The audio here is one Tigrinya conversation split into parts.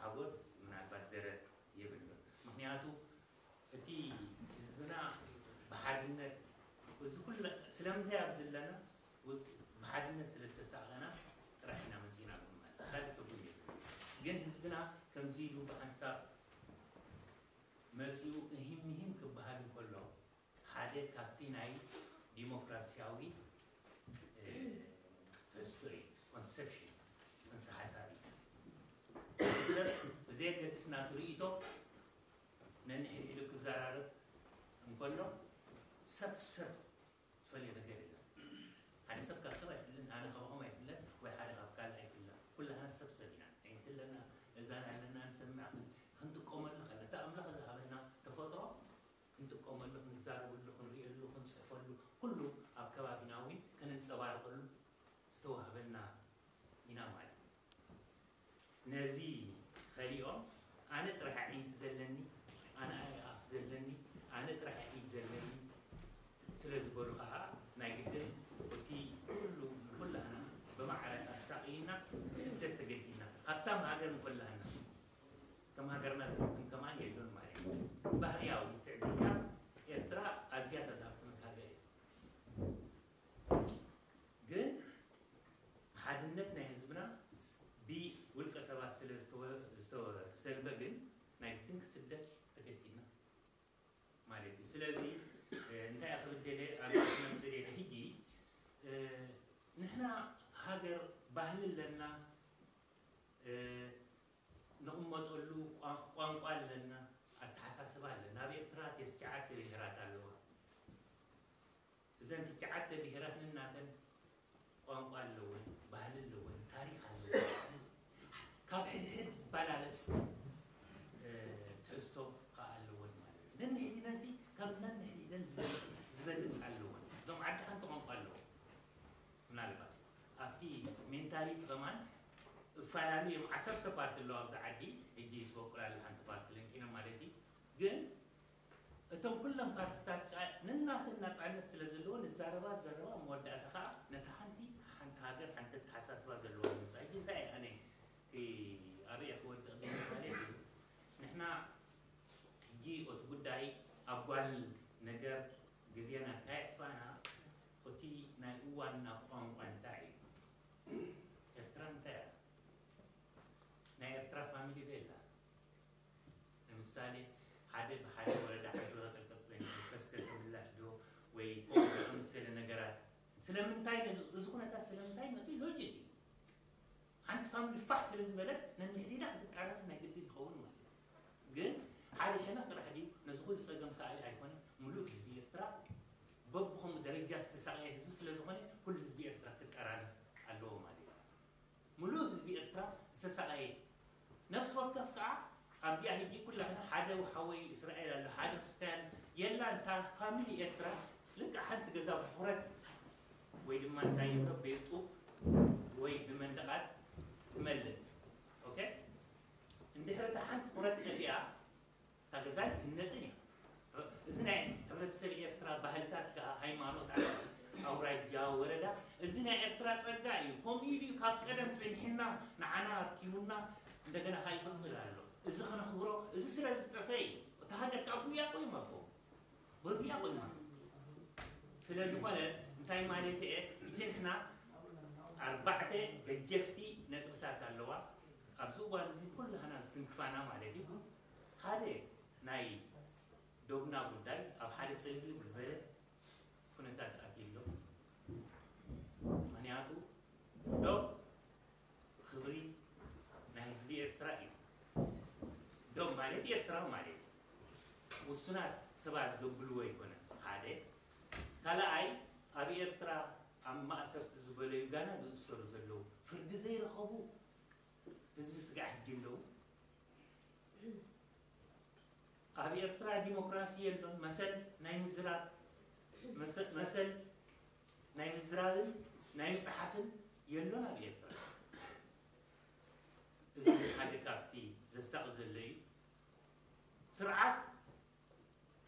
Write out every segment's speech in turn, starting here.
ሓጎስ ምናልባት ደረት የብሉን። ምኽንያቱ እቲ ህዝብና ብሓድነት፣ እዚ ኩሉ ስለምንታይ ኣብዚ ኣለና? ውስ ብሓድነት ስለ ዝተሳቐና ጥራሕ ኢና መጺና ኣብዚ ማለት ካልእ ትርጉም የብሉን። ግን ህዝብና ከምዚ ኢሉ ብሓንሳብ መጺኡ እሂም ምሂም ክበሃል እንከሎ ሓደ ካብቲ ናይ ዲሞክራሲያዊ ትሕዝቶ እዩ። ኮንሰፕሽን፣ ጥንሰ ሓሳብ እዩ። ሰብ ብዘየገድስ ናቱ ርእይቶ ነንሕድሕዱ ክዘራረብ እንከሎ ሰብ ሰብ ዝፈልዮ ነገር የለን። ሓደ ሰብ ካብ ሰብ ኣይፍለን፣ ኣነ ካባኹም ኣይፍለን፣ ወይ ሓደ ካብ ካልእ ኣይፍለን። ኩላህና ሰብ ሰብ ኢና። ኣይንትለና እዛን ኣለና ንሰምዕ፣ ክንጥቀመሉ ከለና እታ ኣምላኽ ዝሃበና ተፈጥሮ ክንጥቀመሉ፣ ክንዛረበሉ፣ ክንርእየሉ፣ ክንጽሕፈሉ፣ ኩሉ ኣብ ከባቢና እውን ከነንጸባርቐሉ ዝተዋህበና ኢና ማለት እዩ። ነዚ ከሊኦም ኣነ ጥራሕ ኣዒንቲ ዘለኒ፣ ኣነ ኣፍ ዘለኒ፣ ኣነ ጥራሕ ኢድ ዘለኒ ስለ ዝበሉ ከዓ ናይ ግድን እቲ ኩሉ ንኩላህና ብማዕረ ኣሳቕይና ስደት ተገዲድና ሃብታም ሃገር እንኮላህና ከም ሃገርና ዝህብን ከማን የሎን ማለት እዩ። ባህርያዊ ትዕቢትና ኤርትራ ኣዝያ ተዛብኩነት ሃገር እያ። ግን ሓድነት ናይ ህዝብና ብውልቀ ሰባት ስለ ዝተወ- ዝተሰልበ ግን ናይ ግድን ክስደድ ተገዲድና ማለት እዩ። ስለዚ እንታይ ክብል ደለ ኣብ መፅእ ደለ ሕጂ ንሕና ሃገር ባህሊ ኣለና፣ ንቕመጠሉ ቋንቋ ኣለና፣ ኣተሓሳስባ ኣለና። ኣብ ኤርትራ ተስዓተ ብሄራት ኣለዋ። እዘን ትሽዓተ ብሄራት ነናተን ቋንቋ ኣለወን፣ ባህሊ ኣለወን፣ ታሪኽ ኣለወን። ካብ ሕድሕድ ዝባላለፅ ትሕዝቶ ከዓ ኣለወን ማለት እዩ። ነንሕድነንሲ ካብ ነንሕድነን ዝበልፅ ኣለወን። እዞም ዓዲ ሓንቲ ቋንቋ ኣለዎም። ምናልባት ኣብቲ ሜንታሊቲ ከማን እፈላለዩ እዮም። ዓሰርተ ፓርቲ ኣለዉ ኣብዚ ዓዲ። ሕጂ ትበቁል ኣለ ሓንቲ ፓርቲ ለንኪኖም ማለት እዩ። ግን እቶም ኩሎም ፓርትታት ከዓ ነናተን ናፃነት ስለ ዘለዎ ንዛረባ ዘረባ መወዳእታ ከዓ ነታ ሓንቲ ሓንቲ ሃገር ሓንቲ ኣተሓሳስባ ዘለዋ ንምፃእ። ሕጂ እንታይ ኣነ ኣበይ ክወድቕ ማለት እዩ። ንሕና ሕጂ እቲ ጉዳይ ኣብ ጓል ነገር ግዜና እንታይ ኣጥፋእና? እቲ ናይ እዋንና ቋንቋ እንታይ እዩ? ኤርትራ እንታይ እያ? ናይ ኤርትራ ፋሚሊ ቤላ ንምሳሌ ሓደ ብሓደ ወረዳ ሓንቲ ወረዳ ቀልቀጽለኝ ከስከሰ ምላሽ ዶ ወይ ከምኡ ዝኣመሰለ ነገራት ስለምንታይ ነዚ- እዚ ኩነታት ስለምንታይ መፅኡ ሎጂክ እዩ። ሓንቲ ፋሚሊ ፋሕ ስለ ዝበለት ነንሕዲዳ ክትቀራረብ ናይ ግድን ይኸውን ማለት እዩ። ግን ሓደ ሸነኽ ጥራሕ ድዩ ነዚ ኩሉ ፀገም ከኣሊ ኣይኮነ። ሙሉእ ህዝቢ ኤርትራ በብኸምኡ ደረጃ ዝተሳቀየ ህዝቢ ስለ ዝኾነ ኩሉ ህዝቢ ኤርትራ ክቀራረብ ኣለዎ ማለት እዩ። ሙሉእ ህዝቢ ኤርትራ ዝተሳቀየ ነፍሲ ወከፍ ከዓ ኣብዚኣ ሕጂ ኩላህና ሓደ ሓወይ እስራኤል ኣሎ ሓደ ክርስትያን የላ እንታ ፋሚሊ ኤርትራ ልክዕ ሓንቲ ገዛ ብሕፍረት ወይ ድማ እንታይ ይብሎ ቤት ጡብ ወይ ብመንደቓት ትመልእ። ኦኬ እንድሕሪ እታ ሓንቲ ቁረት ጠፊኣ እታ ገዛ ኣይትህነፅን እያ። እዚ ናይ ሕብረተሰብ ኤርትራ ባህልታት ከዓ ሃይማኖት ኣለ ኣውራጃ ወረዳ እዚ ናይ ኤርትራ ፀጋ እዩ። ከምኡ ኢሉ እዩ ካብ ቀደም ፀኒሕና ንዓና ኣርኪቡና እንደገና ከዓ ይቕፅል ኣሎ። እዚ ከነኽብሮ እዚ ስለ ዝጠፈ እዩ። እታ ሃገር ከዓ ጉያ ቆይማ እኮ በዚኣ ቆይማ ስለ ዝኾነ እንታይ ማለት እየ እቲ ንሕና ኣርባዕተ ገጀፍቲ ነጥብታት ኣለዋ ኣብዚ እዋን እዚ ኩላህና ዝትንክፋና ማለት እዩ። ሓደ ናይ ዶብና ጉዳይ ኣብ ሓደ ጽልግልግ ዝበለ ኩነታት ኣትዩ ኣሎ። ምኽንያቱ ዶብ ክብሪ ናይ ህዝቢ ኤርትራ እዩ። ዶብ ማለት ኤርትራዊ ማለት እዩ። ውሱናት ሰባት ዘብልዎ ኣይኮነን። ሓደ ካልኣይ ኣብ ኤርትራ ኣብ ማእሰርቲ ዝበለዩ ጋና ዝእሰሩ ዘለዉ ፍርዲ ዘይረኸቡ ህዝቢ ስጋዕ ሕጂ ኣለዉ። ኣብ ኤርትራ ዲሞክራሲ የሎን። መሰል ናይ ምዝራብ መሰ- መሰል ናይ ምዝራብን ናይ ምፅሓፍን የሎን ኣብ ኤርትራ። እዚ ሓደ ካብቲ ዘሳቕ ዘሎ እዩ። ስርዓት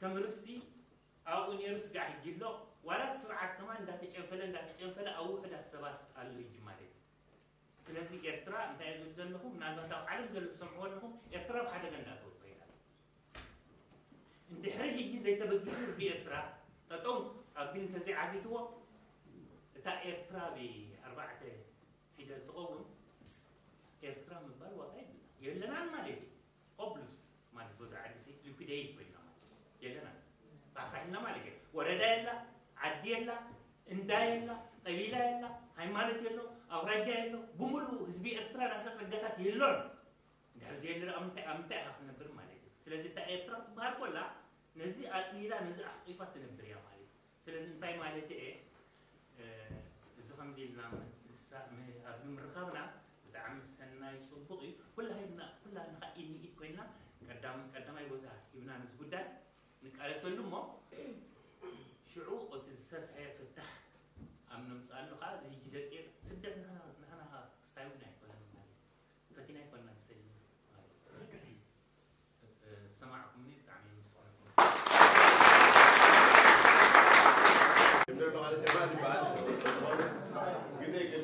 ከም ርስቲ ኣብኡ ነይሩ ስጋዕ ሕጂ ኣሎ። ዋላ እቲ ስርዓት ከማን እንዳተጨንፈለ እንዳተጨንፈለ ኣብ ውሑዳት ሰባት ኣሎ ሕጂ ማለት እዩ። ስለዚ ኤርትራ እንታይ እየ ዝብል ዘለኹ፣ ምናልባት ኣብ ዓለም ዘሎ ትሰምዕዎ ኣለኹም፣ ኤርትራ ኣብ ሓደጋ እንዳእተወት ኮይና። እንድሕሪ ሕጂ ዘይተበጊሱ ህዝቢ ኤርትራ ጠጠው ኣቢሉ እንተዘይዓጊትዎ፣ እታ ኤርትራ ብኣርባዕተ ፊደል ትኸውን፣ ኤርትራ ምባል ዋጋ የብልና፣ የለናን ማለት እዩ። ኦብሉስት ማለት በዛ ዓዲ ሲ ሊኩደይ ኮይና ማለት የለናን። ባፋይልና ማለት እዩ። ወረዳ የላ፣ ዓዲ የላ፣ እንዳ የላ፣ ቀቢላ የላ፣ ሃይማኖት የሎ፣ ኣውራጃ የሎ፣ ብምሉኡ ህዝቢ ኤርትራ ናታ ጸጋታት የሎን። እንድሕር ዘየለ ኣብ ምንታይ፣ ኣብ ምንታይ ኢኻ ክትነብር ማለት እዩ። ስለዚ እታ ኤርትራ ክትበሃል ኮላ ነዚ ኣጽሊላ፣ ነዚ ኣሕቂፋ ትነብር እያ ማለት እዩ። ስለዚ እንታይ ማለት እየ? እ፣ እዚ ከምዚ ኢልና ም-፣ ንሳ-፣ ም-፣ ኣብዚ ምርኻብና ብጣዕሚ ሰናይ ጽቡቕ እዩ። ኩላሂና፣ ኩላህና ኢድ ንኢድ ኮይና ቀዳም-፣ ቀዳማይ ቦታ ሂብና ነዚ ጉዳይ ንቃለሰሉ እሞ ሽዑ እቲ ዝሰፍሐ ፍታሕ ኣብ ነምጽኣሉ ከዓ እዚ ሕጂ ደቂ ስደት ንሕና፣ ንሕና ከዓ ክስታይ እውን ኣይኮነን ማለት እዩ። ፈቲና ኣይኮንና ንሰሊ ማለት እዩ። ዝሰማዕኩምኒ ብጣዕሚ የመስግነኩም። ግዜ ግን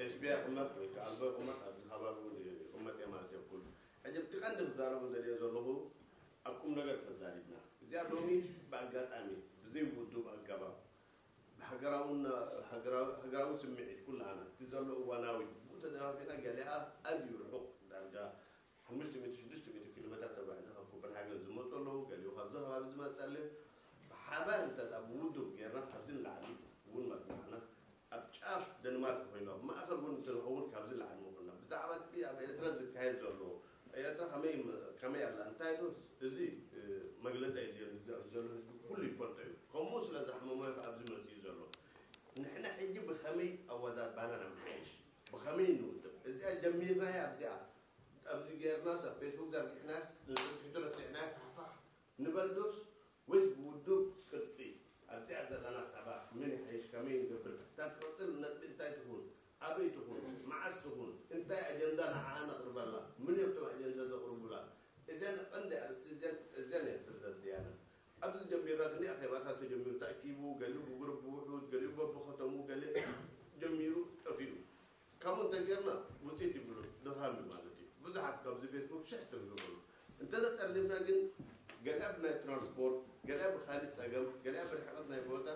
ኤስቢያ ይቕመጥ ወይ ከዓ ኣልቦ ይቕመጥ ኣብዚ ከባቢ እውን ይቕመጥ እየ ማለት የብሉ። ሕጂ እቲ ቀንዲ ክዛረቦ ዘድልየ ዘለኹ ኣብ ቁም ነገር ተዛሪብና። እዚኣ ሎሚ ብኣጋጣሚ ብዘይ ውዱብ ኣገባብ ብሃገራውን-፣ ሃገራዊ፣ ሃገራዊ ስምዒት ኩላህና እቲ ዘሎ እዋናዊ ብኡ ተደፋፊእና ገሊኣ ኣዝዩ ርሑቕ ዳርጋ ሓሙሽተ ሚእቲ ሽዱሽተ ሚእቲ ኪሎ ሜትር ተጓዒዘ ካብ ኮፐንሃገን ዝመፁ ኣለዉ፣ ገሊኡ ካብዚ ከባቢ ዝመፀ ኣለ። ብሓባር እንተ ብውዱብ ጌርና ካብዚ ንላዕሊ እውን መፅናዕና ኣብ ጫፍ ደንማርክ ኮይና ኣብ ማእኸል እውን እንተንኸውን ካብዚ ንላዕሊ ምኾንና። ብዛዕባ እቲ ኣብ ኤርትራ ዝካየድ ዘሎ ኤርትራ ከመይ፣ ከመይ ኣላ እንታይ ዶ እዚ፣ እ፣ መግለፂ የድልዮን። እዚ ኣብዚ ዘሎ ህዝቢ ኩሉ ይፈልጦ እዩ። ከምኡ ስለ ዘሕመሞ እዩ ኣብዚ መፂኡ ዘሎ። ንሕና ሕጂ ብኸመይ ኣወዳድባና ነምሓይሽ፣ ብኸመይ ንውድብ እዚኣ ጀሚርናያ ኣብዚኣ ኣብዚ ጌርናስ ኣብ ፌስቡክ ዘርጊሕናስ ንፅንሒቱ ረሲዕናያ ፋሕፋሕ ንበል ዶስ ወይስ ብውዱብ ቅርጺ ኣብዚኣ ዘለና ሰባት መን ይሓይሽ፣ ከመይ ንገብር፣ እታ ትቕጽል ነጥቢ እንታይ ትኹን፣ ኣበይ ትኹን፣ መዓስ ትኹን፣ እንታይ ኣጀንዳ ንዓኣ ነቕርበላ፣ መን እዮም እቶም ኣጀንዳ ዘቕርቡላ? እዘን ቀንዲ ኣርእስቲ እዘን፣ እዘን እየን ዘድልያና። ኣብዚ ጀሚርና ክንደይ ኣኼባታት ተጀሚሩ ተኣኪቡ፣ ገሊኡ ብጉሩፕ ብውሑድ፣ ገሊኡ በብኸተሙ፣ ገሊኡ ጀሚሩ ጠፊኡ። ከምኡ እንተጌርና ውፅኢት ይብሉ ድኻም እዩ ማለት እዩ። ብዙሓት ካብዚ ፌስቡክ ሽሕ ሰብ ይገብሩ። እንተዘጠርኒፍና ግን ገሊኣ ብናይ ትራንስፖርት፣ ገሊኣ ብካሊእ ፀገም፣ ገሊኣ ብርሕቐት ናይ ቦታ፣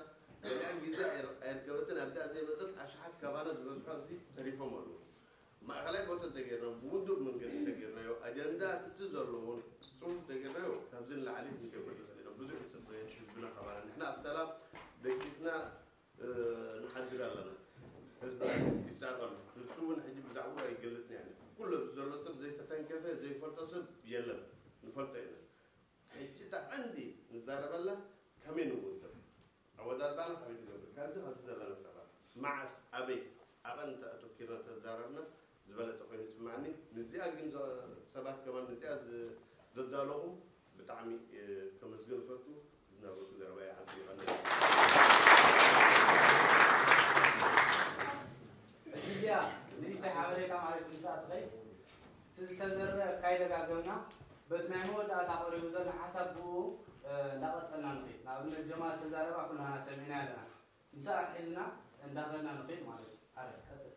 ገሊኣ ግዜ ኣይር-፣ ኣይርከበትን ኣብዚኣ ዘይመፀት ኣሽሓት ካባና ዝበዝሑ ኣብዚ ተሪፎም ኣለዉ። ማእኸላይ ቦታ እንተጌርና፣ ብውዱብ መንገዲ እንተጌርናዮ፣ ኣጀንዳ ኣርእስቲ ዘለዎን ፅሑፍ እንተጌርናዮ፣ ካብዚ ንላዕሊ ክንገብር ንኽእል ኢና። ብዙሕ ይፅበየን ህዝብና ካባና። ንሕና ኣብ ሰላም ደቂስና እ፣ ንሓድር ኣለና። ህዝቢ ይሳቐ ኣሎ። ንሱ እውን ሕጂ ብዛዕባኡ ኣይገልጽን እየ። ኩሉ ኣብዚ ዘሎ ሰብ ዘይተተንከፈ፣ ዘይፈልጦ ሰብ የለን። ንፈልጦ ኢና። ሕጂ እታ ቀንዲ ንዛረበላ ከመይ ንውድብ? ኣወዳድባና ከመይ ንገብር? ካብዚ፣ ካብዚ ዘለና ሰባት መዓስ፣ ኣበይ፣ ኣብኣ እንተ ኣተኲርና ተዛረብና ዝበለጸ ኮይኑ ይስምዓኒ። ንዚኣ ግን ዞ-፣ ሰባት ከማን ንዚኣ ዝ-፣ ዘዳለኹም ብጣዕሚ፣ እ፣ ከመስግን እፈቱ። ዝነበርኩ ዘረባ ይዓጽ ይቐንስ። ሕጂ እዚኣ ንእሽተይ ሓበሬታ ማለት እዩ። ንሳ ትኸይድ። እቲ ዝተዘርበ ካይደጋገምና በቲ ናይ መወዳእታ ቀሪቡ ዘሎ ሓሳብ ብኡ፣ እ፣ እንዳቐጸልና ንኸይድ። ንኣብነት ጀማል ዝተዛረባ ኩላህና ሰሚዕና ኣለና። ምሳኣ ሒዝና እንዳኸድና ንኸይድ ማለት እዩ። ሓደ፣ ቀጽል።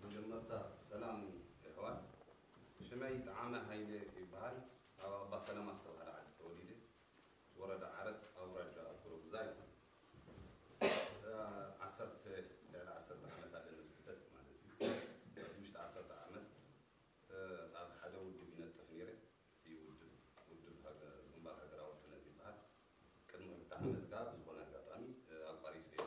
መጀመርታ ሰላም የሕዋት። ሽመይ ጠዓመ ሃይለ ይበሃል። ኣብ ኣባ ሰለማ ዝተባህለ ዓዲ ተወሊደ። ወረዳ ዓረት፣ ኣውራጃ ኩረጉዛይ ማለት እዩ። እ፣ ዓሰርተ፣ ልዕሊ ዓሰርተ ዓመት ኣለኒ ኣብ ስደት ማለት እዩ። ኣብ ውሽጢ ዓሰርተ ዓመት፣ እ፣ ኣብ ሓደ ውድብ ይነጥፍ ነይረ። እቲ ውድብ፣ ውድብ ሃገ-፣ ግንባር ሃገራዊ ውሕነት ይበሃል። ቅድሚ ክልተ ዓመት ከኣ ብዝኾነ ኣጋጣሚ፣ እ፣ ኣቋሪጸዮ።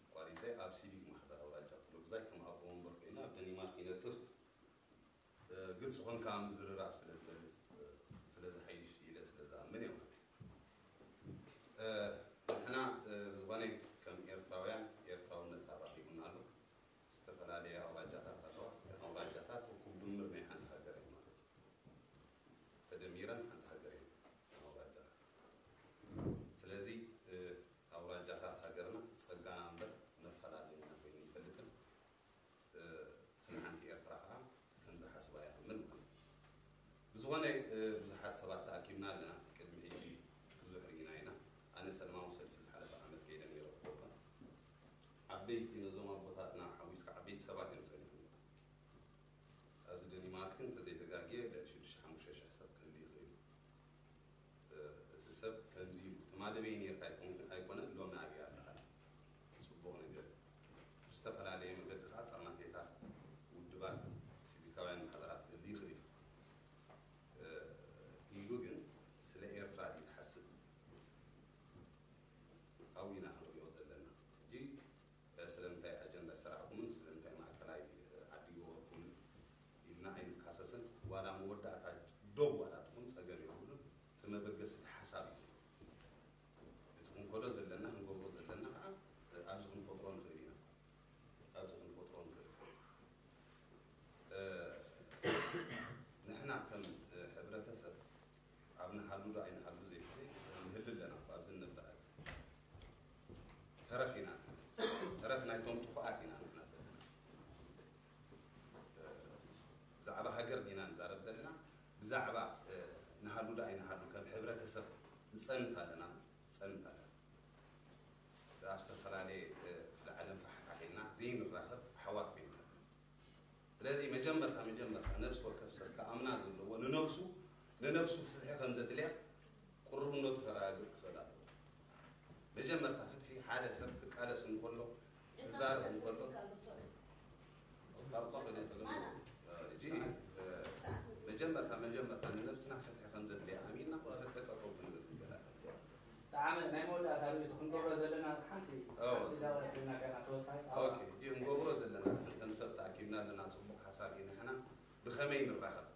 ኣቋሪጸ ኣብ ሲቪክ ማሕበር ኣውራጃ ኩረጉዛይ ከም ኣቦ ወንበር ኮይነ ኣብ ደኒማርክ ይነጥፍ። እ፣ ግልጺ ኮንካ ምዝርራብ ስለ ዝበልጽ፣ እ፣ ስለ ዝሓይሽ ኢለ ስለ ዝኣምን እየ ማለት እዩ። እ፣ ንሕና፣ እ፣ ብዝኾነ ከም ኤርትራውያን ኤርትራውነት ተባሂሉና ኣሎ። ዝተፈላለያ ኣውራጃታት ኣለዋ። እተን ኣውራጃታት እኩብ ድምር ናይ ሓንቲ ሃገር እየን ማለት እዩ። ተደሚረን ሓንቲ ሃገር እየን እተን ኣውራጃታት። ስለዚ፣ እ፣ ኣውራጃታት ሃገርና ጸጋና እምበር መፈላለይና ኮይኑ ይፈልጥን። እ፣ ስለ ሓንቲ ኤርትራ ከኣ ከም ዝሓስባ ይኣምን ማለት እዩ። ብዝኾነ፣ እ፣ ብዙሓት ሰባት ተኣኪብና ኣለና። ቅድሚ ሕጂ ብዙሕ ርኢና ኢና። ኣነ ሰላማዊ ሰልፊ ዝሓለፈ ዓመት ከይደ ነይረ ክፈልጦ። ኣብ ማዕበል ኔርካ ኣይኮነን፣ ሎሚ ኣበይ ኣለኻ? ጽቡቕ ነገር። ብዝተፈላለየ መገዲ ከኣ ጥርናፌታት ውድባት ሲቪካውያን ማሕበራት ክህሉ ይኽእል እዩ። ኢሉ ግን ስለ ኤርትራ ድዩ ዝሓስብ? ኣብኡ ኢና ክንሪኦ ዘለና። ሕጂ ስለምንታይ ኣጀንዳ ስራሕኩምን ስለምንታይ ማእከላይ ዓዲ ይወርኩምን ኢልና ኣይንካሰስን። ዋላ መወዳእታ ዶብ ዋላ ትኹን ጸገም የብሉን። እቲ መበገሲ እቲ ሓሳብ እዩ። እቲ ክንከዶ ዘለና ክንገብሮ ዘለና ከዓ ኣብዚ ክንፈጥሮ ንኽእል ኢና። ኣብዚ ክንፈጥሮ ንኽእል። ንሕና ከም ሕብረተሰብ ኣብ ንሃሉ ዶ ኣይንሃሉ ዘይኮነ ንህሉ ኣለና። ኣብዚ እንበሃል ተረፍ ኢና። ተረፍ ናይቶም ጥፉኣት ኢና ንሕና ዘለና። ብዛዕባ ሃገር ዲና ንዛረብ ዘለና? ብዛዕባ ንሃሉ ዶ ኣይንሃሉ ከም ሕብረተሰብ ንጸንት ኣለና። ንጸንት ኣለና። ኣብ ዝተፈላለየ ክፍለ ዓለም ፋሕፋሕ ኢልና ዘይንራኸብ ኣሕዋት ኮይና። ስለዚ መጀመርታ መጀመርታ ነብሲ ወከፍ ሰብ ክኣምና ዘለዎ ንነብሱ ንነብሱ ፍትሒ ከም ዘድልያ ቅሩብነቱ ከረጋግጽ ክኽእል ኣለዎ። መጀመርታ ፍትሒ ሓደ ሰብ ክቃለስ እንከሎ ክዛረብ እንከሎ ኣቋርጾ ከነ ተገምሩ። እጂ መጀመርታ መጀመርታ ንነብስና ፍትሒ ከም ዘድልያ ኣሚንና ፍትሒ ጠጠው ክንብል ንገላል። ጠዓመ ናይ መወዳእታ ርእይቶ ክንገብሮ ዘለና ሓንቲ ኦ። ሓንቲ ዳዋ ዘለና ገና ተወሳኺት ኣዋ። ኦኬ፣ እጂ ክንገብሮ ዘለና ከም ሰብ ተኣኪብና ኣለና። ጽቡቕ ሓሳብ እዩ። ንሕና ብኸመይ ንራኸብ?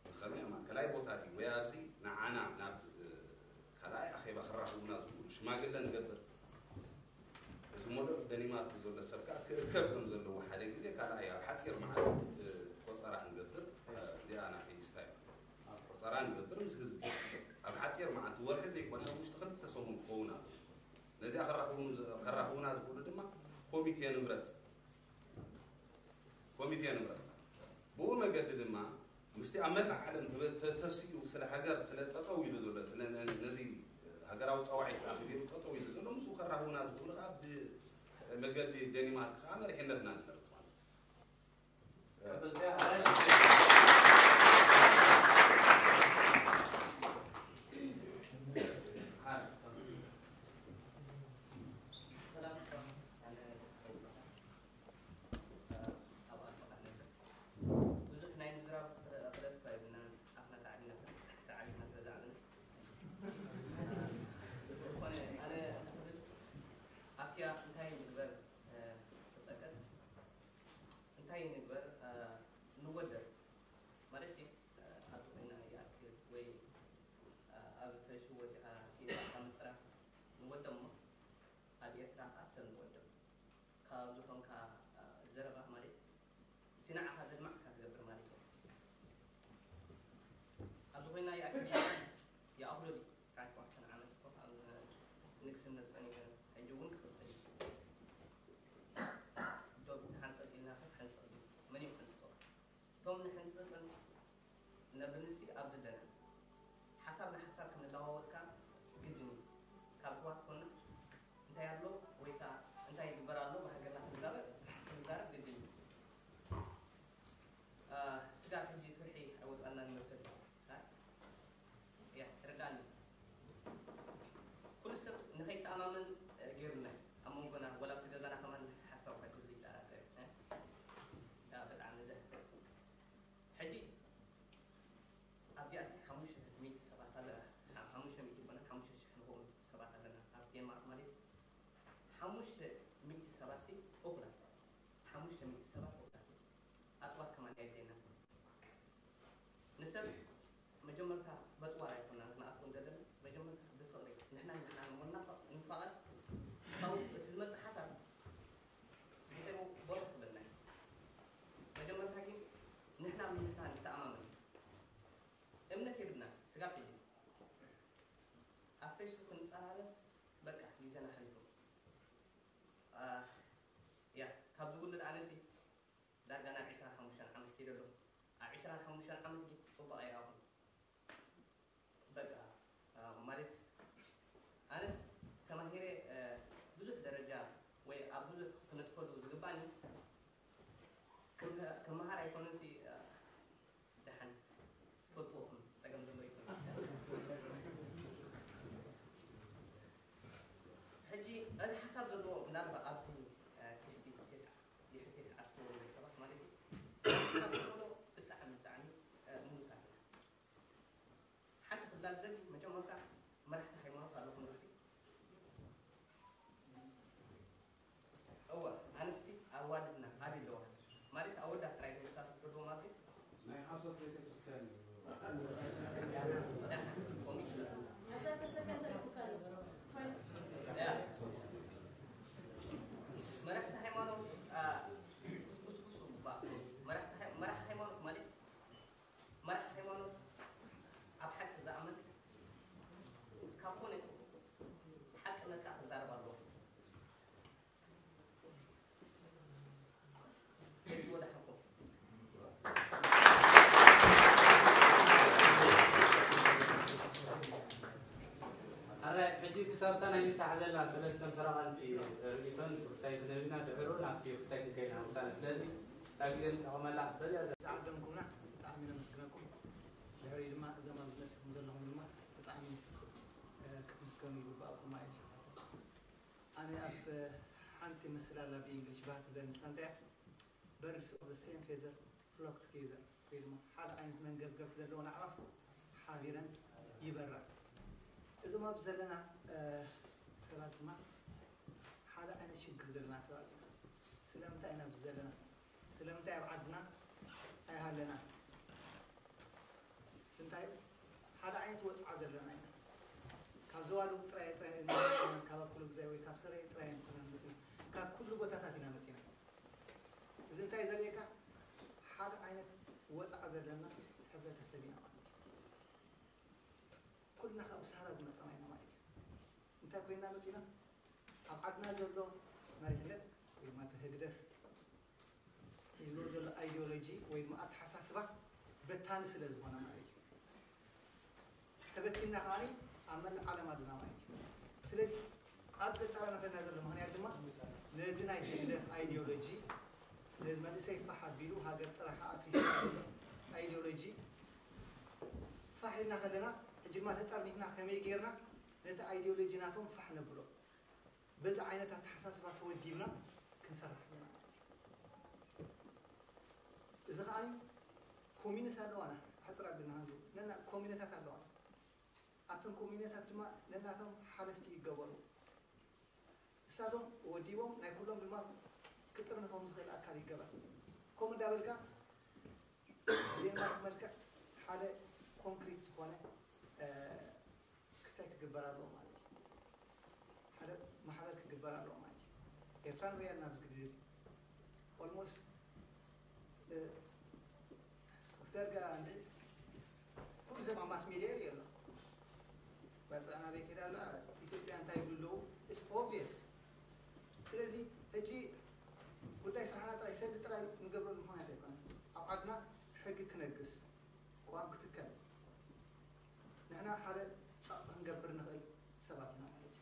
ብኸመይ ኣብ ማእከላይ ቦታ ድዩ ወይ ኣብዚ ንዓና ናብ ካልኣይ ኣኼባ ክራኽቡና ዝኽእሉ ሽማግለ ንገብር። እዚ ሞደል ደኒማርክ ዘሎ ሰብ ከኣ ክእከብ ከም ዘለዎ ሓደ ግዜ ካልኣይ ኣብ ሓጺር መዓልቲ ቆጸራ ክንገብር። እዚኣ ናተይ ስታይል። ቆጸራ ንገብር ምስ ህዝቢ ኣብ ሓጺር መዓልቲ ወርሒ ዘይኮነ ኣብ ውሽጢ ክልተ ሰሙን ክኸውን ኣለዎ። ነዚኣ ከራኽቡና ዝኽእሉ ድማ ኮሚቴ ንምረጽ። ኮሚቴ ንምረጽ። ብኡ መገዲ ድማ ምስቲ ኣብ መላእ ዓለም ተበ- ተ- ተሲኡ ስለ ሃገር ስለ ጠጠው ኢሉ ዘሎ ስለ ነ- ነዚ ሃገራዊ ጸዋዒት ኣኽቢሩ ጠጠው ኢሉ ዘሎ ምስኡ ከራኽቡና ዝኽእሉ ከዓ ብመገዲ ደኒማርክ ከዓ መሪሕነትና ንመርጽ ማለት እዩ። ብዙሕ ናይ ምዝራብ ክእለት እኳ የብልናን፣ ኣፍና ተዓቢና ተዓቢና ስለ ዝዓበና። ዝኾነ ኣነ ኣክያ እንታይ ንግበር ክጸቀጥ እንታይ ንግበር ንወደብ ማለት ሲ ኣብዚ ኮይና ይኣክል ወይ ኣብ ፌስቡክ ወጺኻ ሲኢልካ ምጽራፍ ንወደብ እሞ ኣብ ኤርትራ ከኣ ሰብ ንወደብ ካብ ዝኾንካ ዘረባ ማለት እቲ ንዓኻ ዘድማዕካ ትገብር ማለት እዩ። ኣብዚ ኮይና ይኣክል ይኣኽሎ ድዩ? ዓሰርተ ሸውዓተ ዓመት እኮ ኣብ ንግስነት ጸኒሑ ሕጂ እውን ክቕጽል እዩ። ዶብ ተሓንጸጽ ኢልና ከ ክሕንጸጽ ድዩ? መን እዩ ክሕንጽጾ? እቶም ንሕንጽጽን ነብንሲ ኣብዚ ኣለና። ሓሳብ ንሓሳብ ክንለዋወጥ ከኣ ግድን እዩ። ካብ ኣሕዋት ኮና እንታይ ኣሎ ወይ ከኣ እንታይ ይግበር ኣሎ ብሃገርና ክንዛረብ ክንዛረብ ግድን እዩ። ስጋብ ሕጂ ፍርሒ ኣይወጻና ንመስል። ያ ትርዳኒ። ኩሉ ሰብ ንኸይተኣማመን ገይሩና ኣብ መንጎና ወላ ኣብቲ ገዛና ከማን ሓሳብ ከትብል ይጠራጠር። ብጣዕሚ ዘሕፍር። ሕጂ ኣብዚኣ ሲ ሓሙሽተ ሚእቲ ሰባት ኣለና። ሓሙሽተ ሚእቲ ይኮነን ሓሙሽተ ሽሕ ንኸውን ሰባት ኣለና ኣብ ዴንማርክ ማለት እዩ። ሓሙሽተ ሚእቲ ሰባት ሲ እኹላት። ሓሙሽተ ሚእቲ ሰባት እኹላት። ኣጽዋር ከማን ኣየድልየና። ንሰብ መጀመርታ በጽዋር ኣይኮና ንኣክል ዘለና መጀመርታ ብፍቕሪ ንሕና ንሕና ንመናፋቕ ንፋቐር ካብኡ እቲ ዝመጽእ ሓሳብ እንታይ በሩ ክብለና እዩ። መጀመርታ ግን ንሕና ንሕና ንተኣማመን እምነት የብልና ስጋብ ሕጂ ኣብ ፌስቡክ ንጸራረብ በቃ ግዜና ሓሊፉ። ያ ካብዚ ውልድ ኣነሲ ዳርጋ ናብ ዕስራን ሓሙሽተን ዓመት ከይደ ኣለኹ። ኣብ ዕስራን ሓሙሽተን ዓመት ግን ጽቡቕ ኣይረኣኹን። በቃ ማለት ኣነስ ተማሂረ ብዙሕ ደረጃ ወይ ኣብ ብዙሕ ክነጥፈሉ ዝግባእኒ ክምሃር ኣይኮነሲ ደሓን ትፈልጥዎ ጸገም ዘሎ ይኮን። መጀመርታ መራሕቲ ሃይማኖት ኣለኹም ዶ? እወ፣ ኣንስቲ ኣዋልድና ኣበይ ኣለዋ? ማለት ኣወዳት ጥራይ ዶ ዝሳተፍ ዘለዎ ማለት እዩ? ናይ ሓሶት ቤተክርስትያን እዩ። ደሓን፣ ኮሚሽነር። ያ። መራሕቲ ሃይማኖት፣ አ፣ ክትጉስጉሱ ይግባእ። መራሕቲ ሃይ-፣ መራሒ ሃይማኖት ማለት መራሒ ሃይማኖት ኣብ ሓቂ ዝኣምን ካብ ኮነ ሓቂ ነጻ ክዛረብ ኣለዎ። እዚ ወደ ሓቁ። ኣረ፣ ሕጂ ክሳብታ ናይ ንሳሕ ዘላ ሰለስተ ተረቐንቲ ርእይቶን ክስታይ ክነብና ድሕሩ ናብቲ ክስታይ ክንከይድ ኢና ውሳነ። ስለዚ እታ ግዜ ንጠቐመላ ክትበል እያ። ዝዓደምኩምና ብጣዕሚ ነመስግነኩም። ድሕሪ ድማ እዞም ኣብዚ መጺኹም ዘለኹም ድማ ብጣዕሚ፣ እ፣ ክትምስገኑ ይግባእኩም ማለት እዩ። ኣነ ኣብ ሓንቲ ምስላ ኣላ ብእንግሊሽ ባህ ትብለኒ፣ ንሳ እንታይ እያ? Birds of the same feather flock together፣ ወይ ድማ ሓደ ዓይነት መንገብገብ ዘለወን ኣዕዋፍ ሓቢረን ይበራ። እዞም ኣብዚ ዘለና፣ እ፣ ሰባት ድማ ሓደ ዓይነት ሽግር ዘለና ሰባት ኢና። ስለምንታይ ኢና ኣብዚ ዘለና? ስለምንታይ ኣብ ዓድና ኣይሃለናን? እንታይ ሓደ ዓይነት ወጽዓ ዘለና ኢና። ካብ ዞባ ደቡብ ጥራይ፣ ጥራይ ኢና መጺና፣ ካብ ኣኩለ ጉዛይ ወይ ካብ ሰረየ ጥራይ ኣይኮነን መጺና። ካብ ኩሉ ቦታታት ኢና መጺና። እዚ እንታይ ዘርእየካ? ሓደ ዓይነት ወጽዓ ዘለና ሕብረተሰብ ኢና ማለት እዩ። ኩልና ካብ ብሳህራ ዝመጻና ኢና ማለት እዩ። እንታይ ኮይና መጺና? ኣብ ዓድና ዘሎ መሪሕነት ወይ ድማ እቲ ህግደፍ ሒዝዎ ዘሎ ኣይዲዮሎጂ ወይ ድማ ኣተሓሳስባ በታኒ ስለ ዝኾነ ማለት እዩ። ተበቲንና ከኣ ኣብ መላእ ዓለም ኣለና ማለት እዩ። ስለዚ ኣብ ዘጠራነፈና ዘሎ ምኽንያት ድማ ነዚ ናይ ህግደፍ ኣይዲዮሎጂ፣ ነዚ መንእሰይ ፋሕ ኣቢሉ ሃገር ጥራሕ ኣትሪፉ ዘሎ ኣይዲዮሎጂ ፋሕ ኢልና ከለና፣ ሕጂ ድማ ተጠርኒፍና ከመይ ጌርና ነቲ ኣይዲዮሎጂ ናቶም ፋሕ ነብሎ፣ በዚ ዓይነት ኣተሓሳስባ ተወዲብና ክንሰርሕ ኣለና ማለት እዩ። እዚ ከኣ ኮሚኒስ ኣለዋና፣ ሕጽር ኣቢልና ክንብል፣ ነና ኮሚኒታት ኣለዋና። ኣብተን ኮሚኒታት ድማ ነናቶም ሓለፍቲ ይገበሩ። ንሳቶም ወዲቦም ናይ ኩሎም ድማ ክጥርንፎም ዝኽእል ኣካል ይገበር። ከምኡ እንዳበልካ ብዴንማርክ መልክዕ ሓደ ኮንክሪት ዝኾነ፣ እ፣ ክስታይ ክግበር ኣለዎ ማለት እዩ። ሓደ ማሕበር ክግበር ኣለዎ ማለት እዩ። ኤርትራ ንሪኣ ኣለና ኣብዚ ግዜ እዚ። ኦልሞስት፣ እ፣ ዶክተር ጋ እንዲ ኩሉ ሰብ ኣብ ማስ ሚድያ ይርኢ ኣሎ። ባጽዕ ናበይ ከይዳ ኣላ? ኢትዮጵያ እንታይ ይብሉ ኣለዉ? It's obvious። ስለዚ ሕጂ ጉዳይ ስራሕና ጥራይ፣ ሰልዲ ጥራይ ንገብረሉ ምኽንያት ኣይኮነን። ኣብ ዓድና ሕጊ ክነግስ፣ ቅዋም ክትከል፣ ንሕና ሓደ ጸቕጢ ክንገብር ንኽእል ሰባት ኢና ማለት እዩ።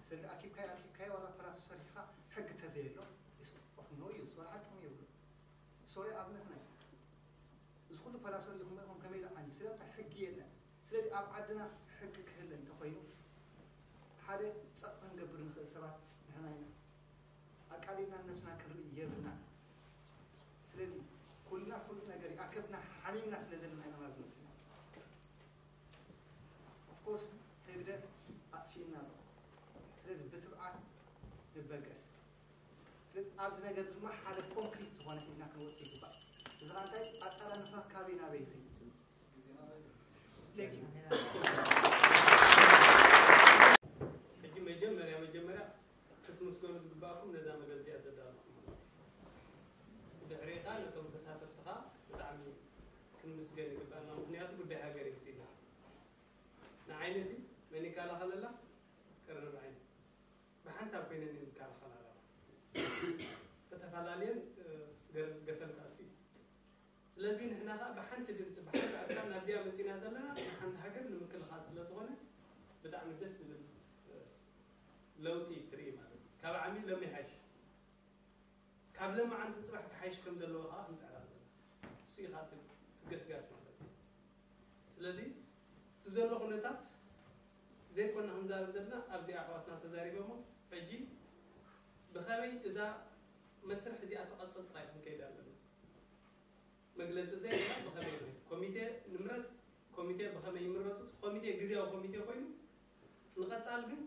ስለ ኣኪብካዮ ኣኪብካዮ ዋላ ፓላሶ ሰሪሕኻ ሕጊ ተዘየሎ is of no use፣ ዋላ ሓደ ጥቕሚ የብሉ። ሶርያ ኣብነት ናይ እዚ ኩሉ ፓላሶ ሪኢኹም ኢኹም ከመይ ኢሉ ዓንዩ? ስለምንታይ ሕጊ የለን? ስለዚ ኣብ ዓድና ሕጊ ክህለ እንተኾይኑ ሓደ ጸቕጢ ክንገብር ንኽእል ሰባት ንሕና ኢና። ኣቃሊልና ነብስና ክንርኢ የብልናን። ስለዚ ኩልና ፍሉጥ ነገር እዩ። ኣከብና ሓሚምና ስለ ዘለና ኢና ናብዚ መጺና። Of course ህግደፍ ኣጥፊእና ኣሎ። ስለዚ ብትብዓት ንበገስ። ስለዚ ኣብዚ ነገር ድማ ሓደ ኮንክሪት ዝኾነ ሒዝና ክንወጽእ ይግባእ። እዚ ኸኣ እንታይ ኣጠራንፋ ካበይ ናበይ ይኸይድ? Thank you። ሕጂ መጀመርያ መጀመርያ ክትምስገኑ ዝግባእኩም ነዛ መደብ እዚኣ ዘዳለኹም ማለት እዩ። ድሕሪኡ ኸኣ ነቶም ተሳተፍቲ ኸኣ ብጣዕሚ ክንምስገን ይግባኣና። ምኽንያቱ ጉዳይ ሃገር እዩ መጺእና። ንዓይኒ እዚ መን ይከላኸለላ? ቀረብ ዓይኒ። ብሓንሳብ ኮይነን እየን ዝከላኸላ ኣለዋ። ከተፈላለየን፣ እ፣ ገር-፣ ገፈል ክኣቱ እዩ። ስለዚ ንሕና ኸኣ ብሓንቲ ድምፂ፣ ብሓንቲ ኣካል ናብዚኣ መፂና ዘለና፣ ንሓንቲ ሃገር ንምክልኻል ስለ ዝኾነ፣ ብጣዕሚ ደስ ዝብል፣ እ፣ ለውጢ ትርኢ ማለት እዩ። ካብ ዓሚ ሎሚ ይሓይሽ። ካብ ለማዓንቲ ጽባሕ ክሓይሽ ከም ዘለዎ ኸኣ ክንጽዕር ኣለና። እሱ እዩ ኸኣ እቲ፣ እቲ ገስጋስ ማለት እዩ። ስለዚ እቲ ዘሎ ኩነታት ዘይኮና ክንዛረብ ዘለና፣ ኣብዚ ኣሕዋትና ተዛሪቦሞ፣ ሕጂ ብኸመይ እዛ መስርሕ እዚኣ ትቐጽል ጥራይ ክንከይድ ኣለና። መግለጺ ዘይብላ ብኸመይ ንብል? ኮሚቴ ንምረጽ፣ ኮሚቴ ብኸመይ ይምረፁ? እቲ ኮሚቴ ግዜያዊ ኮሚቴ ኮይኑ ንቐፃል ግን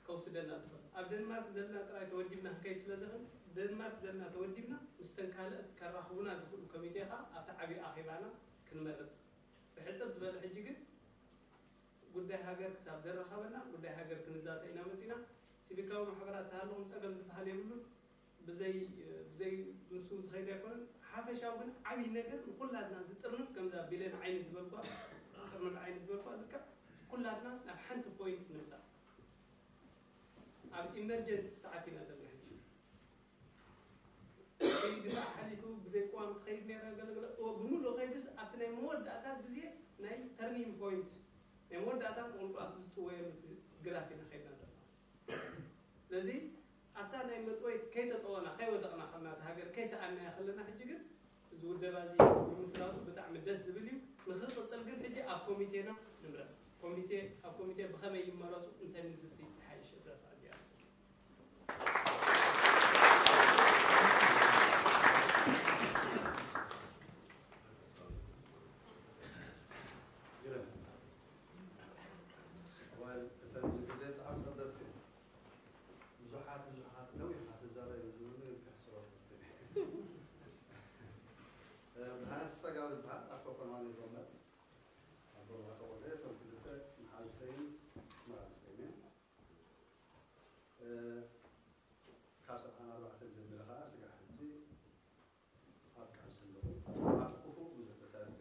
ከውስደና ዝኽእል፣ ኣብ ደንማርክ ዘለና ጥራይ ተወዲብና ክንከይድ ስለ ዘኽእል፣ ደንማርክ ዘለና ተወዲብና ምስተን ካልእ ከራኽቡና ዝኽእሉ ኮሚቴ ኸዓ ኣብቲ ዓብዪ ኣኼባና ክንመርፅ። ብሕፅር ዝበለ ሕጂ ግን ጉዳይ ሃገር ክሳብ ዘራኸበና ጉዳይ ሃገር ክንዛተ ኢና መፂና። ሲቪካዊ ማሕበራት ተሃለኹም ፀገም ዝበሃል የብሉን። ብዘይ ብዘይ ንሱ ዝኸይድ ኣይኮነን። ሓፈሻዊ ግን ዓብዪ ነገር ንኹላትና ዝጥርንፍ፣ ከምዛ ቢሌን ዓይኒ ዝበልኳ፣ ጥርንፍ ዓይኒ ዝበልኳ፣ ልክዕ ኩላትና ናብ ሓንቲ ፖይንት ንምፃእ። ኣብ ኢመርጀንሲ ሰዓት ኢና ዘለና ሕጂ። ግፋ ሓሊፉ ብዘይ ቅዋም ትኸይድ ነይራ፣ ገለገለ። እወ፣ ብምሉእ ከይድስ ኣብቲ ናይ መወዳእታ ግዜ ናይ ተርኒንግ ፖይንት፣ ናይ መወዳእታ ቁልቁላት ዝጥወየሉ እቲ ግራት ኢና ከይድና ዘለና። ስለዚ ኣብታ ናይ መጥወይት ከይተጠወና፣ ከይወደቕና ከለና፣ እታ ሃገር ከይሰኣናያ ከለና፣ ሕጂ ግን እዚ ውደባ እዚ ብምስራቱ ብጣዕሚ ደስ ዝብል እዩ። ንኽቕፅል ግን ሕጂ ኣብ ኮሚቴና ንምረፅ። ኮሚቴ፣ ኣብ ኮሚቴ ብኸመይ ይመረፁ እንተንዝቲ ዝሓይሽ እዛ ሰዓት እዚኣ። ግርም። ወል እተን ግዜ ብጣዕሚ ጸበብቲ እየን። ብዙሓት፣ ብዙሓት ነዊሓት እዛረብ እዩ ዝብሉ ግን ከሕጽሮ ክፍትን እየ። እ፣ ብርሃነ ተስፋ ገብረ ይበሃል። ኣብ ኮኮንዋን እዩ ዝቕመጥ። ኣብ ቦርባተ ቆልዑ እቶም ክልተ መሓዙተይን መቓልስተይን እዮም። እ፣ ካብ ሰብዓን ኣርባዕተን ጀሚረ ኸኣ ስጋዕ ሕጂ ኣብ ቃልሲ ኣለኹ። ኣብ ክፉእ ብዙሕ ተሳቲፈ፣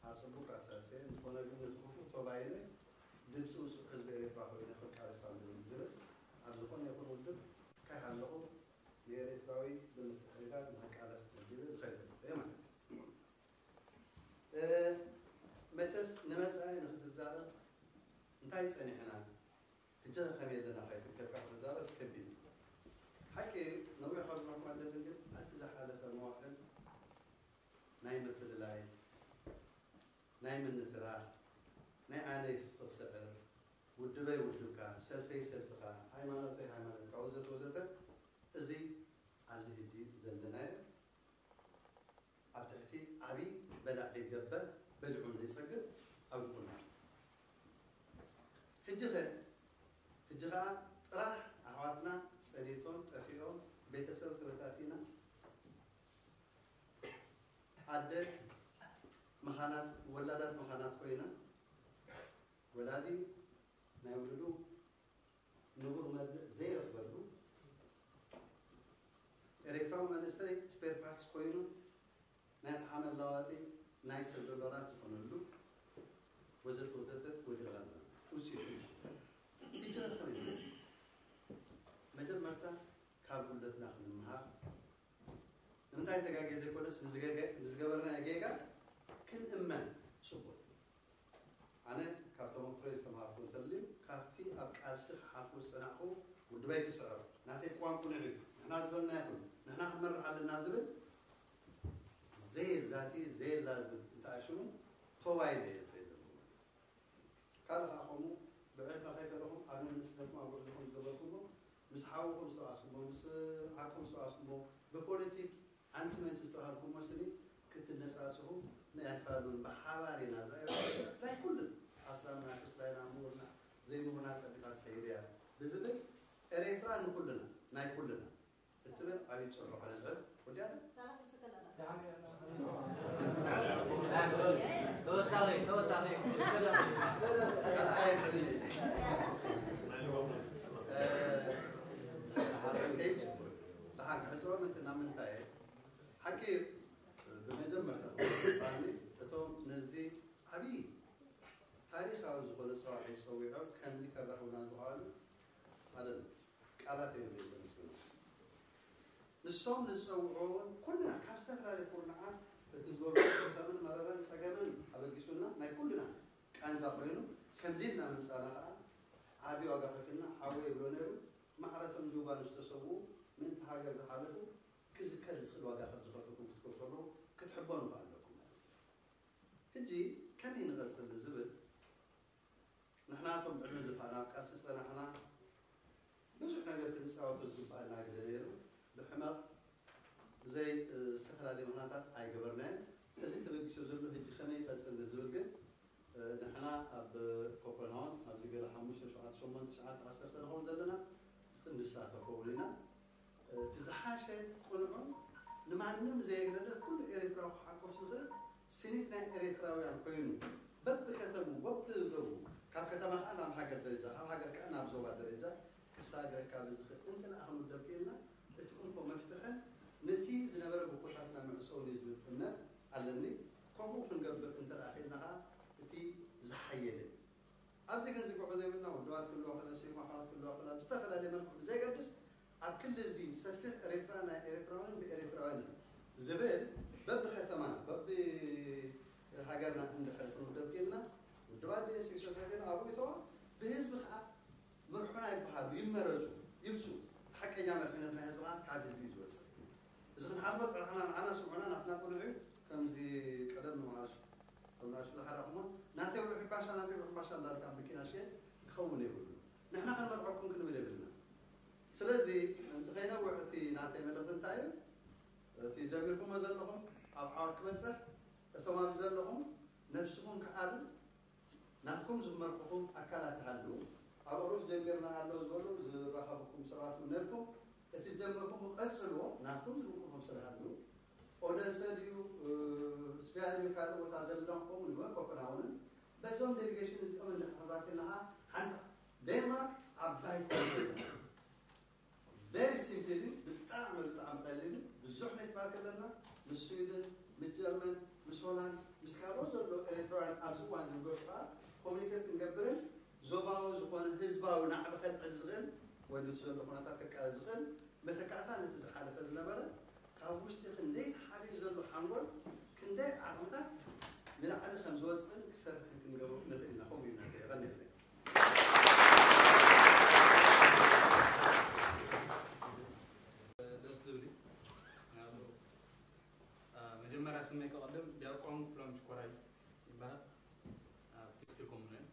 ኣብ ጽቡቕ ከኣ ተሳቲፈ። እንተኾነ ግን ነቲ ክፉእ ተባይነ ድምጺ ውጹዕ ህዝቢ ኤርትራ ኮይነ ክቃለስ ኣለኒ ዝብል ኣብ ዝኾነ ይኹን ውድብ ከይሃለኹ ንኤርትራዊ ብምትሕግጋዝ ንኽቃለስ ተመዲበ ዝኸይድ ዘለኹ እየ ማለት እዩ። እ፣ መቸስ ንመጻኢ ንኽትዛረብ እንታይ ጸኒሕና? ሕጂ ከ ከመይ ኣለና ከይትብለካ ክትዛረብ ከቢድ እዩ። ሓቂ እዩ፣ ነዊሕ ከብለኩም ኣይደልን፣ ግን እቲ ዝሓለፈ መዋእል ናይ ምፍልላይ፣ ናይ ምንትራኽ፣ ናይ ኣነይ ክትስዕር፣ ውድበይ ውድብካ፣ ሰልፈይ ሰልፍኻ፣ ሃይማኖተይ ሃይማኖትካ፣ ወዘተ ወዘተ፣ እዚ ኣብዚ ሕጂ ዘለናዮ ኣብ ትሕቲ ዓቢ በላዒ ገበል በሊዑ ዘይጸግብ ኣውዲቑና። ሕጂ ኸ፣ ሕጂ ኸኣ ጥራሕ ኣሕዋትና ጸኒቶም፣ ጠፊኦም፣ ቤተሰብ ተበታቲና፣ ኣደ መኻናት፣ ወላዳት መኻናት ኮይና፣ ወላዲ ናይ ውሉዱ ንቡር መብልዕ ዘይረኽበሉ፣ ኤርትራዊ መንእሰይ ስፔር ፓርትስ ኮይኑ ናይ ኣቕሓ መለዋወጢ ናይ ሰብ ዶላራት ዝኾነሉ፣ ወዘተ ወዘተ ወዲቕና ኣለና። ውጽኢቱ ንሱ። ሕጂ ከ ከመይ ንመጽእ? መጀመርታ ካብ ጉድለትና ክንምሃር፣ ንምንታይ ተጋግየ ዘይኮነስ፣ ንዝገገ-፣ ንዝገበርናዮ ጌጋ ክንእመን ጽቡቕ። ኣነ ካብ ተመክሮይ ዝተምሃርኩ እንተልዩ፣ ካብቲ ኣብ ቃልሲ ክሓልፉ ዝጸናሕኩ ውድበይ ክስዕር፣ ናተይ ቅዋም ቅኑዕ እዩ፣ ንሕና ዝበልና ይኹን፣ ንሕና ክንመርሕ ኣለና ዝብል ዘየዛቲ፣ ዘየላዝብ እንተኣሽሙ፣ ተዋይለ እየ ዝኸይድ ዘለኹ ማለት እዩ። ካልእ ከኣ ከምኡ ብዕድመ ከይፈለኹም ኣነ ምስ ደኩም ኣብ ጉዕዞኹም ዝገበርኩሞ፣ ምስ ሓውኹም ዝተባእስኩሞ፣ ምስ ዓርኩም ዝተባእስኩሞ፣ ብፖለቲክ ኣንቲ መንቲ ዝተባሃልኩሞ ስኒ ክትነጻጽሁ ናይ ፋሉን ብሓባር ኢና። እዛ ኤርትራ ናይ ኩልና፣ ኣስላምና፣ ክርስታይና፣ ምሁርና፣ ዘይምሁርና ጸቢቓ ትኸይድ እያ ብዝብል ኤርትራ ንኩልና፣ ናይ ኩልና እትብል ዓብዪ ጭርሖ ከነልዕል ወዲኣና። ተወሳኺ፣ ተወሳኺ። ካልኣይ ሕልሚ፣ እ፣ ደሓን ክሕጽሮ ምንትና ምንታይ እየ? ሓቂ እዩ። ብመጀመርታ ባህሊ እቶም ነዚ ዓብዪ ታሪኻዊ ዝኾነ ጸዋዒ ጸዊዖም ከምዚ ከራኽቡና ዝኸኣሉ ማለት ቃላት የብለይን ዘመስግኖም። ንሶም ንዝጸውዕዎ እውን ኩልና ካብ ዝተፈላለየ ኩርናዓት እቲ ዝበልኩ ሕሰምን መረረን ጸገምን ኣበጊሱና ናይ ኩልና ቃንዛ ኮይኑ ከምዚ ኢልና ምምጻእና ከኣ ዓቢ ዋጋ ከፊልና ሓወይ ይብሎ ነይሩ። ማዕረቶም ጅውባኑ ዝተሰውኡ ምእንቲ ሃገር ዝሓለፉ ክዝከር ዝኽእል ዋጋ ከም ዝኸፈልኩም ክትከፍሉ ክትሕበኑ ከኣ ኣለኩም ማለት እዩ። ሕጂ ከመይ ንቐጽል ንዝብል ንሕና እቶም ዕድመ ዝፋና ኣብ ቃልሲ ዝጸናሕና ብዙሕ ነገር ክንጻወቶ ዝግባኣና ግደ ነይሩ። ብሕመቕ ብዘይ፣ እ፣ ዝተፈላለየ ምኽንያታት ኣይገበርናዮን። እዚ ተበጊሶ ዘሎ ሕጂ ከመይ ይቐጽል ንዝብል ግን ንሕና ኣብ ኮፐንሃገን ኣብዚ ገለ ሓሙሽተ ሸውዓተ ሸሞንተ ትሽዓተ ዓሰርተ ንኸውን ዘለና ምስቲ ንሳተፎ እውን ኢና። እቲ ዝሓሸ ቅኑዑን ንማንም ዘየግለለ ኩሉ ኤርትራዊ ክሓቁፍ ዝኽእል ስኒት ናይ ኤርትራውያን ኮይኑ በብከተሙ በብገቡ ካብ ከተማ ከዓ ናብ ሃገር ደረጃ ካብ ሃገር ከዓ ናብ ዞባ ደረጃ ክሳገር ካብ ዝኽእል እንተ ደኣ ክንውደብ ክኢልና እቲ እንኮ መፍትሕን ነቲ ዝነበረ ጎቦታትና መዕጸውን እዩ ዝብል እምነት ኣለኒ። ከምኡ ክንገብር እንተ ደኣ ክኢልና ከዓ እቲ ዝሓየለ ኣብዚ ግን ዝግዑ ዘይብልና ውድባት ክልዋ ክላ ሲቪክ ማሕበራት ክልዋ ክላ ብዝተፈላለየ መልክዑ ብዘይገድስ ኣብ ክሊ እዚ ሰፊሕ ኤርትራ ናይ ኤርትራውያንን ብኤርትራውያንን ዝብል በብከተማና በብ ሃገርና እንድሕር ክንውደብ ክኢልና ውድባት ዲኤስ ሶሳይቲና ኣብኡ ይተዋ ብህዝቢ ከዓ መርሑና ይበሃሉ ይመረፁ ይምፁ ሓቀኛ መርሕነት ናይ ህዝቢ ከዓ ካብ ህዝቢ እዩ ዝወፅእ እዚ ክንሓልፎ ፀናሕና ንዓና ስምዑና ናትና ቅኑዕ እዩ ከምዚ ቀደም ንማሽ ከምናሹ ዝሓዳኹሞ ናተይ ውሕባሻ ናተይ ውሕባሻ እንዳልካ መኪና ሸየጥ ክኸውን የብሉ ንሕና ክንመርዐኩም ክንብል የብልና ስለዚ እንተኸይነውሕ እቲ ናተይ መልእኽቲ እንታይ እዩ እቲ ጀሚርኩሞ ዘለኹም ኣብ ዓወት ክበፅሕ እቶም ኣብዚ ዘለኹም ነብስኹም ክዓሉ ናትኩም ዝመርሕኹም ኣካላት ይሃሉ ኣብ ሩስ ጀሚርና ኣሎ ዝበሉ ዝራኸብኩም ሰባት እውን ነርኩም እቲ ዝጀመርኩም ቀፅልዎ ናትኩም ዝምልከቶም ሰብ ይሃሉ ኦደንሰ ድዩ ስቢያ ድዩ ካልእ ቦታ ዘለኹም ንበል ኮፐንሃገንን በዞም ዴሊጌሽን እዚኦም እንድሕር ክንራክብ ከለኻ ሓንቲ ዴንማርክ ዓባይ very simply ብጣዕሚ ብጣዕሚ ቀሊል ብዙሕ ኔትዋርክ ኣለና ምስ ስዊድን ምስ ጀርመን ምስ ሆላንድ ምስ ካልኦት ዘሎ ኤርትራውያን ኣብዚ እዋን ዝብገሱ ከዓ ኮሚኒኬት ክንገብርን ዞባዊ ዝኾነ ህዝባዊ ናዕቢ ከልዕል ዝኽእል ወይ ነቲ ዘሎ ኩነታት ከቃለል ዝኽእል መተካእታ ነቲ ዝሓለፈ ዝነበረ ካብ ውሽጢ ክንደይ ተሓቢኡ ዘሎ ሓንጎል ክንደይ ዓቕምታት ንላዕሊ ከም ዝወፅእን ክሰርሕን ክንገብሮ ንኽእል ኢና ከምኡ ኢና የቐንየለይ ደስ ዝብል እዩ። ምክንያቱ መጀመርያ ስመይ ከቐድም ዲያቆን ክፍሎም ሽኮራይ ይበሃል። ኣብ ቴክስቲል ኮሙነን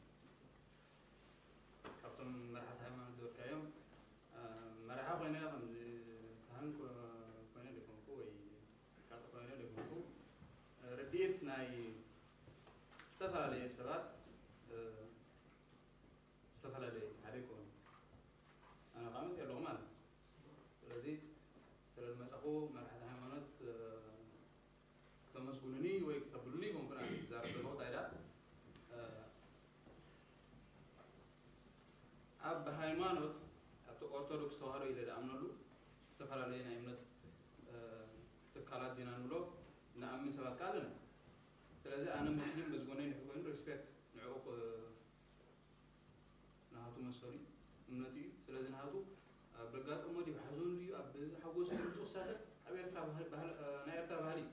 ካብቶም መራሕቲ ሃይማኖት ዝበልካዮም መራሒ ኮይነ ከምዚ ካህን ኮይነ ደይኮንኩ ወይ ቃጢ ኮይነ ደይኮንኩ ርድኢት ናይ ዝተፈላለየ ሰባት ዝተፈላለየ ሓደ ይኮኑ ኣነ ከዓ መፅእ ኣለኹ ማለት እዩ ስለዚ ስለ ዝመፀኹ መራሕቲ ሃይማኖት ክተመስግኑኒ ወይ ክተብሉኒ ይኮንኩን ኣነ ዝዛረብ ዘለኹ እንታይ ዳ ኣብ ሃይማኖት ኣብቲ ኦርቶዶክስ ተዋህዶ ኢለ ዝኣምነሉ ዝተፈላለዩ ናይ እምነት ትካላት ዲና ንብሎ ንኣምን ሰባት ከዓ ኣለና ስለዚ ኣነ ሙስሊም በዚ ጎነይ ንሕጎይን ሪስፔክት ንዕኡ ናሃቱ መሰሉ እዩ እምነቱ እዩ ስለዚ ናሃቱ ኣብ ደጋጠሞ ድዩ ሓዘኑ ድዩ ኣብ ሓጎስ ድዩ ንሱ ክሳተፍ ኣብ ኤርትራ ናይ ኤርትራ ባህሊ እዩ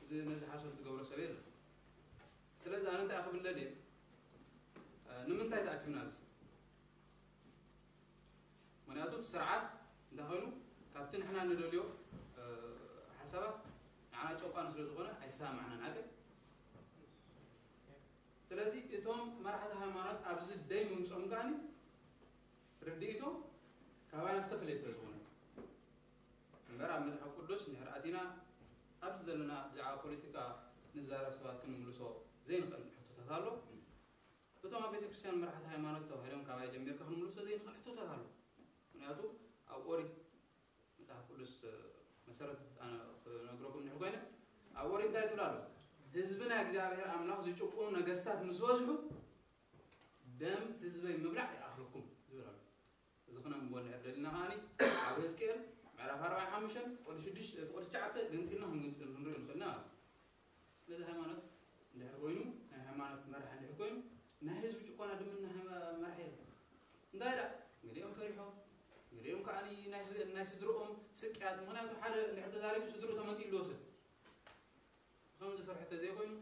እዚ ነዚ ሓሶት ዝገብሮ ሰብ የለ ስለዚ ኣነ እንታይ ክብል ደልየ ንምንታይ ተኣኪብና ኣብዚ ምክንያቱ እቲ ስርዓት እንታይ ኮይኑ ካብቲ ንሕና ንደልዮ ሓሳባት ንዓና ጨቋኒ ስለ ዝኾነ ኣይተሰማማዕናን ዓገብ ስለዚ እቶም መራሕቲ ሃይማኖት ኣብዚ ደይ ምምፅኦም ከዓኒ ርድኢቶም ካባና ዝተፈለየ ስለ ዝኾነ እምበር ኣብ መፅሓፍ ቅዱስ እንድሕር ኣቲና ኣብዚ ዘለና ብዛዕባ ፖለቲካ ንዛረብ ሰባት ክንምልሶ ዘይንኽእል ሕቶታት ኣሎ እቶም ኣብ ቤተክርስትያን መራሕቲ ሃይማኖት ተባሂሎም ካባይ ጀሚርካ ክንምልሶ ዘይንኽእል ሕቶታት ኣሎ ምክንያቱ ኣብ ኦሪት መፅሓፍ ቅዱስ መሰረት ኣነ ክነግረኩም እንድሕር ኮይነ ኣብ ኦሪት እንታይ ዝብል ኣሎ ህዝቢ ናይ እግዚኣብሔር ኣምላኽ ዝጭቁኑ ነገስታት ምስ በዝሑ ደም ህዝበይ ምብላዕ ይኣኽለኩም ዝብል ኣሎ እዚ ክነንብቦ እንድሕር ደሊና ከዓኒ ኣብ ህዝቅኤል ምዕራፍ ኣርባዓ ሓሙሽተን ፍቕዲ ሽዱሽተ ፍቕዲ ትሽዓተ ገንፂልና ክንገንፅል ክንሪኦ ንኽእልና ማለት እዩ ስለዚ ሃይማኖት እንድሕር ኮይኑ ናይ ሃይማኖት መራሒ እንድሕር ኮይኑ ናይ ህዝቢ ጭቆና ድምና መራሒ የለን እንታይ ዳ ገሊኦም ፈሪሖም ገሊኦም ከዓ ናይ ስድርኦም ስቅያት ምክንያቱ ሓደ እንድሕር ተዛሪቡ ስድርኡ ተመንጢሉ ዝወስድ ከምዚ ፍርሒ ተዘይኮይኑ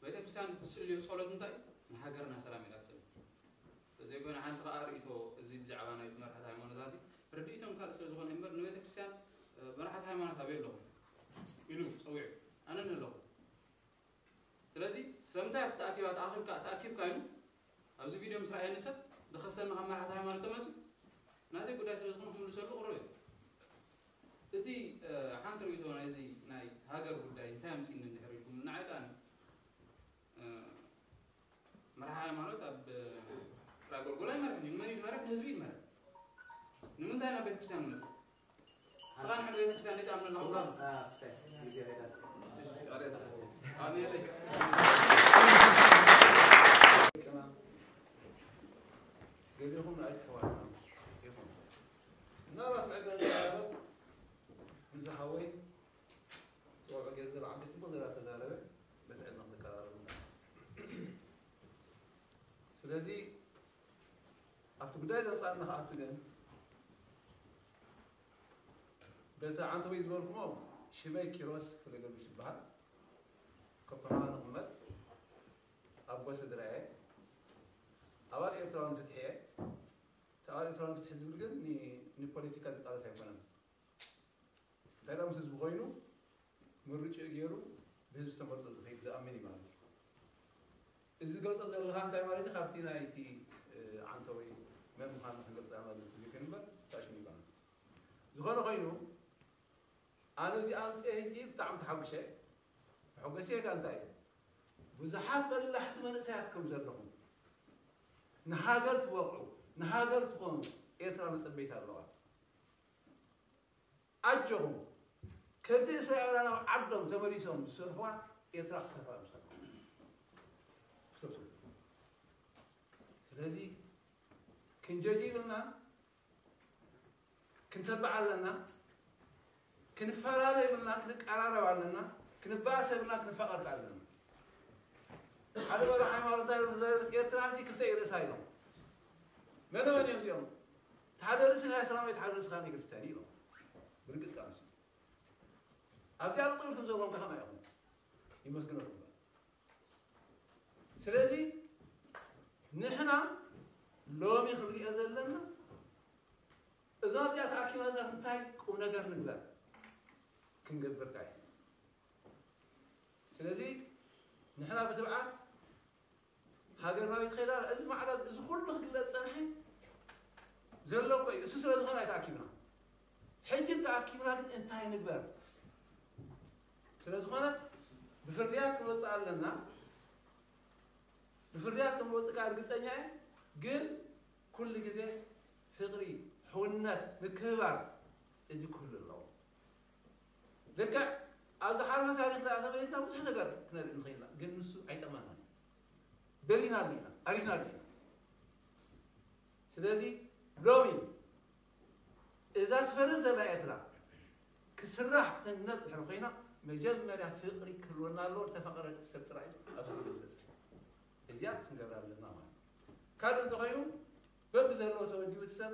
ቤተክርስትያን ትፅልዮ ፀሎት እንታይ ንሃገርና ሰላም ኢላ ትፅሊ ተዘይኮይኑ ሓንቲ ከዓ ርእቶ እዚ ብዛዕባ ናይ መራሕቲ ሃይማኖታት ርድኢቶም ካልእ ስለ ዝኾነ እምበር ንቤተክርስትያን መራሕቲ ሃይማኖት ኣበይ ኣለኹም ኢሉ ፀዊዑ ኣነ ኣለኹ ስለዚ ስለምንታይ ኣብቲ ተኣኪባ ተኣኪብካ ተኣኪብካ ኢሉ ኣብዚ ቪድዮ ምስ ረኣየኒ ሰብ ዝኸሰኒ ካብ መራሕቲ ሃይማኖት ተመፅኡ ናተይ ጉዳይ ስለ ዝኾነ ክምልሰሉ ቅሩብ እዩ እቲ ሓንቲ ርእቶ ናይዚ ናይ ሃገር ጉዳይ እንታይ ኣምፅኒ እንድሕር ኢልኩም ንዓይ ከኣ መርሓ ሃይማኖት ኣብ ጥራይ ጎልጎል ኣይመርሕን እዩ። ንመን እዩ ዝመርሕ? ንህዝቢ እዩ ዝመርሕ። ንምንታይ ናብ ቤተክርስትያን ንመጽእ? ስኻ ንሕና ቤተክርስትያን ዘይትኣምነላ እኮ። ኣሜን። ገሊኹም ንኣሽቱ ኣሕዋትና ኢኹም። ምናልባት ምዕባለ ዝዛረብ፣ ንዝሃወይ ዝወልዖ ገይሩ ዝለዓል ጽቡቕ ዘላ ተዛረበ፣ በቲ ዕድመ ክትቀራረቡ። ስለዚ ኣብቲ ጉዳይ ዘምጻእና ክኣቱ ግን፣ በቲ ዓንተወይ ዝበልኩሞ፣ ሽመይ ኪሮስ ክፍለገርግሽ ይበሃል። ኮፐንሃገን እቕመጥ። ኣቦ ስድራ እየ። ኣባል ኤርትራውያን ፍትሒ እየ። እቲ ኣባል ኤርትራውያን ፍትሒ ዝብል ግን ን-፣ ንፖለቲካ ዝቃለስ ኣይኮነን። እንታይ ደኣ ምስ ህዝቢ ኮይኑ ምርጭኡ ገይሩ ብህዝቢ ተመርጦ ዝኸይድ ዝኣምን እዩ ማለት እዩ። እዚ ዝገልጾ ዘለኻ እንታይ ማለት እዩ? ካብቲ ናይቲ፣ እ፣ ዓንተወይ መን ምዃኑ ክንገልጽ ማለት እዩ። ዘይኮነ እምበር፣ ታሽሙ ይበሃል። ዝኾነ ኮይኑ፣ ኣነ እዚ ኣምጽኤ ሕጂ ብጣዕሚ ተሓጒሰ። መሐጎሲ ጌጋ እንታይ እዩ? ብዙሓት በላሕቲ መንእሰያት ከም ዘለኹም፣ ንሃገር ትበቕዑ፣ ንሃገር ትኾኑ ኤርትራ መጸበይታ ኣለዋ። ኣጆኹም፣ ከምቲ እስራኤላውያን ናብ ዓዶም ተመሊሶም ዝሰርሑዋ ኤርትራ ክሰርሑዋ እዮም ዝኽእሉ። ስለዚ ክንጀጅ ይብልና፣ ክንተባዕ ኣለና፣ ክንፈላለ ይብልና፣ ክንቀራረብ ኣለና፣ ክንበኣስ የብልና፣ ክንፋቐር ከኣ ኣለና። ሓደ በሎ ሃይማኖት እንታይ ኢሎም ተዛረቡ? ኤርትራ ሲ ክልተ እዩ ርእሳ ኢሎም። መነ መን እዮም እዚኦም? እቲ ሓደ ርእሲ ናይ እስላም፣ እቲ ሓደ ርእሲ ከኣ ናይ ክርስትያን እዩ ኢሎም። ብርግጽ ከኣ ምስ ኣብዚኣ ጥቕሚ ኢልኩም ዘለኹም ከ ከመይ ኢኹም? ይመስግነኩም። ስለዚ ንሕና ሎሚ ክንሪኦ ዘለና፣ እዞም ኣብዚኣ ተኣኪብና ዘለና እንታይ ቁም ነገር ንግበር? ክንገብር ከኣ እዩ። ስለዚ ንሕና ብትብዓት ሃገር ናበይ ትኸይድ ኣላ? እዚ ማዕዳ እዚ ኩሉ ክግለጽ ጸንሐ ዘሎ እኮ እዩ። እሱ ስለ ዝኾነ ኣይተኣኪብና። ሕጂ ተኣኪብና ግን እንታይ ንግበር? ስለ ዝኾነ ብፍርያት ክንወጽእ ኣለና። ብፍርያት ከም ወጽእ ከኣ ርግጸኛ እየ። ግን ኩሉ ግዜ ፍቕሪ፣ ሕውነት፣ ምክብባር እዚ ክህሉ ኣለዎ። ልክዕ ኣብ ዝሓለፈ ታሪኽ ደኣ ተመሊስና ብዙሕ ነገር ክነርኢ ንኽእል ኢና። ግን ንሱ ኣይጠቕመናን። በሊናሉ ኢና፣ ኣሪፍናሉ ኢና። ስለዚ ሎሚ እዛ ትፈርስ ዘላ ኤርትራ ክስራሕ ክትህነጽ ድሕሪ ኮይና፣ መጀመርያ ፍቕሪ ክህልወና ኣለዎ። ዝተፈቐረ ሰብ ጥራይ እዩ ኣብዚ ኩሉ ዝበጽሕ። እዚኣ ክንገብራ ኣለና ማለት እዩ። ካልእ እንተኾይኑ፣ በብዘለዎ ተወዲቡ እቲ ሰብ፣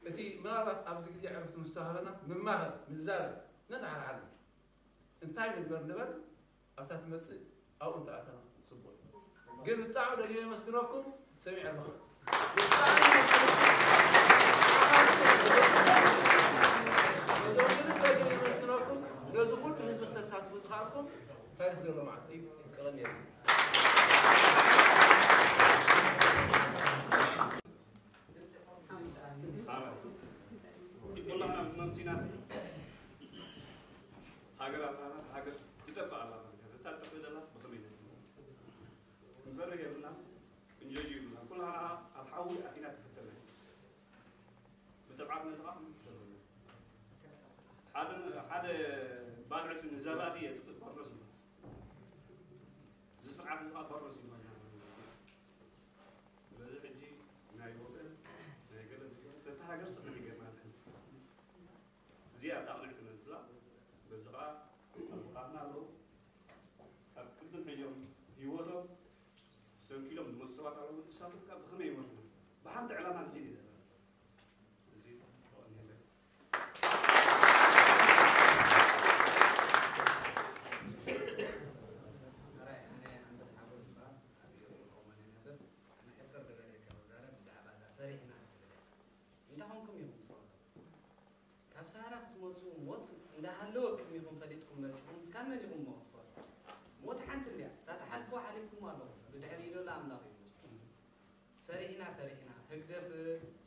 እቲ ምናልባት ኣብዚ ግዜ ዕረፍቲ ምስ ተዋህበና፣ ምማኸር፣ ምዛረብ፣ ነንሓድሓድና እንታይ ንግበር ንበል፣ ኣብታ ትመጽእ ኣብኡ እንተኣተና ጽቡቕ እዩ። ግን ብጣዕሚ ደጊመ የመስግነኩም፣ ሰሚዐ ኣለኹ። ብጣዕሚ ነዞም ክልተ ግን የመስግነኩም፣ ነዚ ኩሉ ህዝቢ ክተሳትፉ ዝኸኣልኩም፣ ታሪኽ ዘሎ መዓልቲ እዩ። የቐንየልና። ኩላህና መምቲና ሃገር ኣላና፣ ሃገር ትጠፍእ ኣላ ማለት እዩ። እታ ትጠፍእ ዘላስ ብኸመይ ነድልዮ? ክንፈርህ የብልና፣ ክንጀጅ የብልና። ኩላህና ኣብ ሓዊ ኣቲና ተፈተና። ብትብዓት ነድኻ ክንፈርህ። ሓደ፣ ሓደ ባልዕሲ ንዘራእቲ የጥፍእ ባርኖስ ይበሃል። እዚ ስርዓት እዚ ኸዓ ባርኖስ ይበሃል። ስለዚ ሕጂ ናይ ወገን፣ ናይ ገለ፣ ሰብቲ ሃገር ስቕ ኢሉ ይገርማ። እዚኣ እታ ቅንዕቲ ነድላ፣ በዚ ኸዓ ኣቦታትና ኣለዉ። ካብ ቅድም ሕጆም ህይወቶም ሰንኪሎም ዝመፁ ሰባት ኣለዉ። ንሳቶም ከ ብኸመይ ይመርሑ? ብሓንቲ ዕላማ ንሒድ እዩ ዘለና። እዚ ተቐኒለ። ኣራይ፣ ኣነ ኣንበስ ሓጎስ እባ፣ ኣብ ኢሮብ ኦማን ይነብር። ኣነ ሕጽር ዝበለ ክዛረብ ብዛዕባ እዛ ፈሪሕና ትብል እያ። እንታይ ኾንኩም ኢኹም ትፈርሑ? ካብ ሰሃራ ክትመጹ ሞት እንዳሃለወ ቅድሚኹም ፈሊጥኩም መጺኹም፣ እስካብ መን ኢኹም እሞ ክትፈርሑ? ሞት ሓንቲ እንድያ፣ እታ ትሓልፍዋ ሓሊፍኩማ ኣለኹም፣ ብድሕሪኡ ዘሎ ኣምላኽ እዩ ዝወስዶ። ፈሪሕና፣ ፈሪሕና፣ ህግደፍ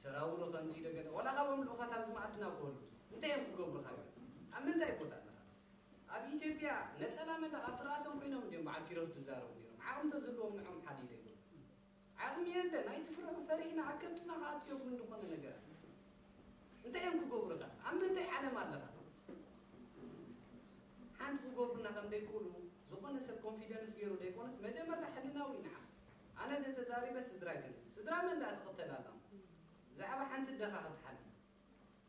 ሰራውሩ ከምዚ ኢለ ገለ፣ ዋላ ካብኦም ልኡኻት ኣብዚ መኣድና ክህሉ፣ እንታይ እዮም ክገብሩኻ እዮም? ኣብ ምንታይ ቦታ ኣለኻ? ኣብ ኢትዮጵያ ነጸላ መንደቕ ኣብቲ ርእሶም ኮይኖም እንድዮም በዓል ኪሮስ ዝዛረቡ ነይሮም። ዓቕሚ ተዝህልዎም ንዖም ሓዲደ ይብሉ። ዓቕሚ የለን፣ ኣይትፍርሑ፣ ፈሪሕና፣ ኣብ ከብድና ክኣቱ የብሉን ዝኾነ ነገር። እንታይ እዮም ክገብሩኻ? ኣብ ምንታይ ዓለም ኣለኻ? ሓንቲ ክገብሩና ከም ደይክእሉ ዝኾነ ሰብ ኮንፊደንስ ገይሩ ደይኮነስ፣ መጀመርታ ሕልናዊ ንዓ። ኣነ ዘተዛሪበ ስድራይ ግን፣ ስድራ መን ደኣ ትቕተል ኣላ? ብዛዕባ ሓንቲ ደኻ ክትሓልም።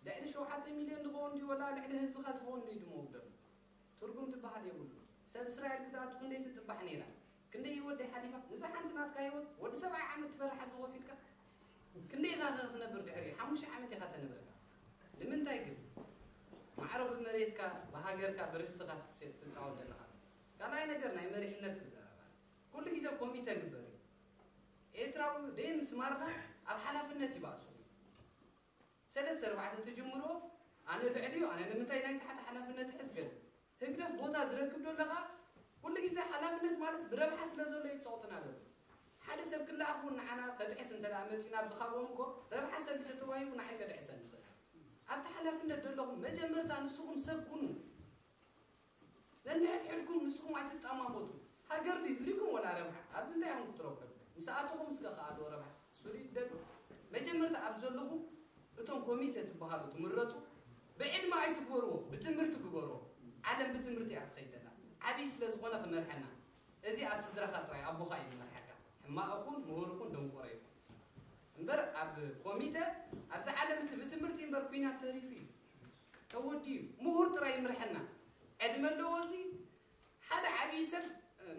ልዕሊ ሸውዓተ ሚልዮን ዝኸውን ድዩ ወላ ልዕሊ ህዝብኻ ዝኸውን ድዩ ድመውደሉ? ትርጉም ትበሃል የብሉ። ሰብ እስራኤል ክትኣቱ ክንደይ ትጥባሕ ነይራ? ክንደይ ህይወት ደይ ሓሊፋ? ነዛ ሓንቲ ናትካ ህይወት ወዲ ሰብዓ ዓመት ትፈርሓ ዝኸፊልካ ክንደይ ኢኻ ከ ክትነብር ድሕሪ ሓሙሽተ ዓመት ኢኻ ተንብረካ? ንምንታይ ግን? ማዕረ ብመሬትካ፣ ብሃገርካ፣ ብርስትኻ ትስ-፣ ትጻወት ዘለኻ። ካልኣይ ነገር ናይ መሪሕነት ክዛረብ ኣነ። ኩሉ ግዜ ኮሚተ ግበር እዩ። ኤርትራዊ ደይ ምስ ማርና ኣብ ሓላፍነት ይባእሱ። ሰለስተ ኣርባዕተ ትጅምሮ ኣነ ልዕሊ እዩ፣ ኣነ ንምንታይ ናይ ታሕቲ ሓላፍነት ሕዝገን? ህግደፍ ቦታ ዝረክብ ዶ ኣለኻ? ኩሉ ግዜ ሓላፍነት ማለት ብረብሓ ስለ ዘሎ እዩ ጸቕጥና ዘሎ። ሓደ ሰብ ክለኣኽ እውን ንዓና ከድዕስ እንተ ደኣ መጺኡ ናብ ዝኻብኦም እኮ ረብሓ ሰልቲ ተተዋሂቡ ንዓይ ከድዕሰኒ ይኽእል። ኣብቲ ሓላፍነት ዘለኹም መጀመርታ ንስኹም ሰብ ኩኑ። ነንሕድሕድኩም ንስኹም ኣይትጠማመቱ። ሃገር ድዩ ድልዩኩም ወላ ረብሓ? ኣብዚ እንታይ ኢኹም ክትረብሑ? ምስ ኣተኹም እስከ ከ ኣለዎ ረብሓ? ሱሪ ይደሉ። መጀመርታ ኣብ ዘለኹም እቶም ኮሚተ ትበሃሉ ትምረጹ። ብዕድመ ኣይትግበርዎ፣ ብትምህርቲ ግበርዎ። ዓለም ብትምህርቲ እያ ትኸይድ ዘላ። ዓብዪ ስለ ዝኾነ ክመርሐና። እዚ ኣብ ስድራኻ ጥራይ ኣቦኻ እዩ ዝመርሓካ። ሕማቕ ይኹን ምሁር ይኹን ደንቆሮ ይኹን። እምበር ኣብ ኮሚተ ኣብዚ ዓለም እዚ ብትምህርቲ እምበር ኲናት ተሪፉ እዩ። ተወዲኡ ምሁር ጥራይ ይምርሐና። ዕድመ ኣለዎ እዚ ሓደ ዓብዪ ሰብ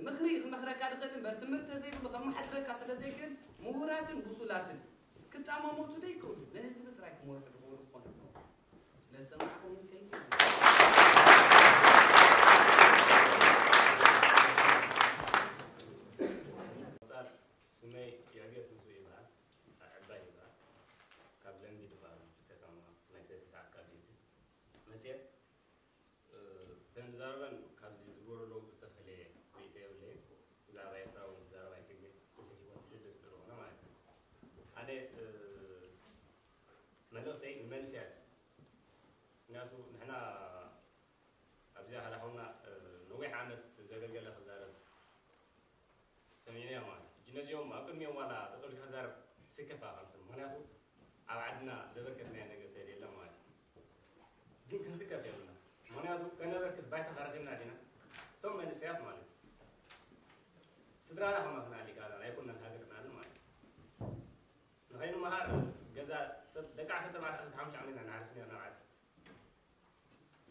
ምኽሪ ክመኽረካ ዝኽእል እምበር ትምህርቲ ተዘይብሉ ከመሓድረካ ስለ ዘይክእል ምሁራትን ብሱላትን ክጣማመቱ ዘይክእሉ ንህዝቢ ጥራይ ክመርሑ ዝኽእሉ ክኾኑ ኣለዎም። ስለ ዝሰማዕኹም thank you። ኣንጻር ስመይ የዕብየት ንሱ ይበሃል፣ ዕባይ ይበሃል። ካብ ለምቢ ዝበሃል ከተማ ናይ ሰለስተ ሰዓት ካብ ቤት መጽየ፣ እ፣ እተን ዝዛረበን ካብዚ ዝግበሩ ዘለዉ ዝተፈለየ ርእይቶ የብለይን። ብዛዕባ ኤርትራ እውን ክዛረብ ኣይክእልን፣ እዚ ህይወት ስደት ስለዝኾነ ማለት እዩ። ኣነ፣ እ፣ መልእኽተይ ንመንእሰያት፣ ምኽንያቱ ንሕና ኣብዚኣ ሓደ ሓውና፣ እ፣ ነዊሕ ዓመት ዘገልገለ ክዛረብ ሰሚዕናዮ ማለት እዩ። ሕጂ ነዚኦም ኣብ ቅድሚኦም ዋላ ጠጠው ኢልካ ክዛረብ ትስከፍ ኢኻ ከም ሰብ። ምኽንያቱ ኣብ ዓድና ዘበርከትናዮ ነገር ስለ የለን ማለት እዩ። ግን ክንስከፍ የብልና። ምኽንያቱ ከነበርክት ባይታ ረኺብና ዲና? እቶም መንእሰያት ማለት እዩ። ስድራና ከማኽና ዲካ ኣይኮነን ሃገርና ማለት እዩ። ንኸይንመሃር ገዛ ሰብ ደቂ ዓሰርተ ኣርባዕተ ዓሰርተ ሓሙሽተ ዓመት ኢና ንሓርስ ነርና ኣብ ዓዲ።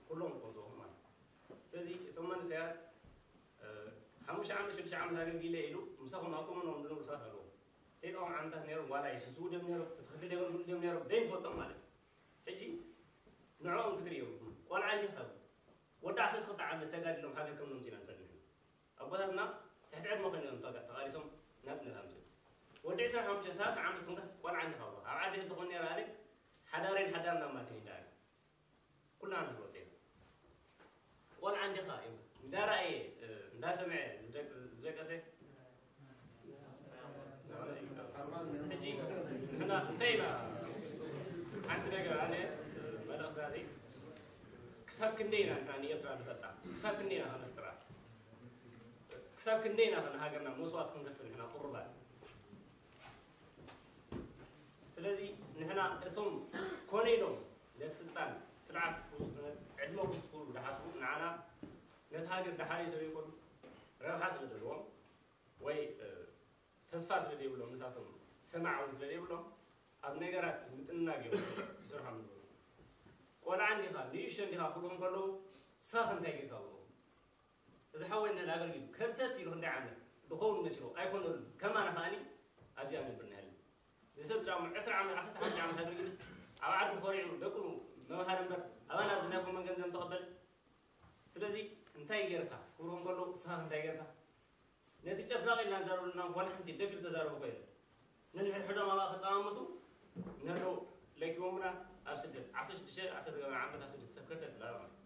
ኩሎም ይፈልጥዎም ማለት እዩ። ስለዚ እቶም መንእሰያት፣ እ፣ ሓሙሽተ ዓመት፣ ሽዱሽተ ዓመት ኣገልጊለ ኢሉ ምሳኹም ኣብ ኮመኖም ዝነብሩ ሰባት ኣለዉ። ሸይጣዎም ዓመታት ነይሮም፣ ዋላ ይሕስቡ ድዮም ነይሮም፣ እቲ ክፍሊ የገልግሉ ድዮም ነይሮም፣ ዘይንፈልጦም ማለት እዩ። ሕጂ ንዕኦም ክትርእዮም ኢኹም። ቆልዓ እንዲኻ፣ ወዲ ዓሰርተ ክልተ ዓመት ተጋዲሎም ሃገር ከም ነምፂና ንፈልጥ ንሕና። ኣቦታትና ትሕቲ ዕድመ ኮይኖም እዮም ተጋ-፣ ተቓሊሶም ናጽነት ኣምፅኡ። ወዲ ዕስራን ሓሙሽተን ሰላሳን ዓመት ኮንካስ ቆልዓ እንዲኻ፣ ኣብ ዓዲ እንተኾን ነይረ ኣነ ሓዳረይን ሓዳር ናማተይን ይዳኣል። ኩልና ንፈልጦ ኢና። ቆልዓ እንዲኻ እዩ። እንዳረኣየ፣ እ፣ እንዳሰምዐ ዝደቅ-፣ ዝደቀሰ። ሕጂ ንሕና እንታይ ኢና? ሓንቲ ነገር ኣነ፣ እ፣ መልእኽቲ ናተይ፣ ክሳብ ክንደይ ኢና ንሕና ንኤርትራ ንፈልጣ? ክሳብ ክንደይ ኢና ከነፍቅራ? ክሳብ ክንደይ ኢና ንሃገርና መስዋእቲ ክንከፍል ንሕና ቁሩባት? ስለዚ ንሕና እቶም ኮነ ኢሎም ነቲ ስልጣን ስርዓት ክውስኹ፣ ዕድመ ክውስኹ ዝሓስቡ ንዓና ነቲ ሃገር ደሓር እዩ ተዘይኮኑ ረብሓ ስለ ዘለዎም ወይ፣ እ፣ ተስፋ ስለ ዘይብሎም ንሳቶም ሰማዕ እውን ስለ ዘይብሎም ኣብ ነገራት ምጥንናግ እዮም ዝሰርሖም ዝነበሩ። ቆልዓ እንዲኻ ንእሽቶ እንዲኻ ክብሉ ከለዉ ንስኻ ከ እንታይ ጌርካ ብሎ? እዚ ሓወይ እንተ ኣገልጊሉ ከርተት ኢሉ ክንደይ ዓመት ዝኸውን መሲሉ ኣይኮነሉን። ከማና ከኣኒ ኣብዚኣ ነብር ንሃሊ። እዚ ሰብ ዝዳሞ ዕስራ ዓመት፣ ዓሰርተ ሓሙሽተ ዓመት ኣገልጊሉስ ኣብ ዓዱ ኮሪዑ ደቁ መምሃር እምበር ኣባና ኣብዚ ናይ ኮመን ገንዘብ ተቐበል። ስለዚ እንታይ ጌርካ ክብሉ ከለዉ ንስኻ እንታይ ጌርካ? ነቲ ጨፍላቕ ኢልና ንዛረበሉ ዋላ ሓንቲ ደፊሩ ተዛረበ እኮ የለን። ነንሕድሕዶም ኣብኣ ክጠማመቱ ነሎ ለኪሞምና ኣብ ስደት ዓሰርተ ሽዱሽተ ዓሰርተ ገና ዓመት ኣብ ስደት ሰብ ከርተት ይብላ ማለት እዩ።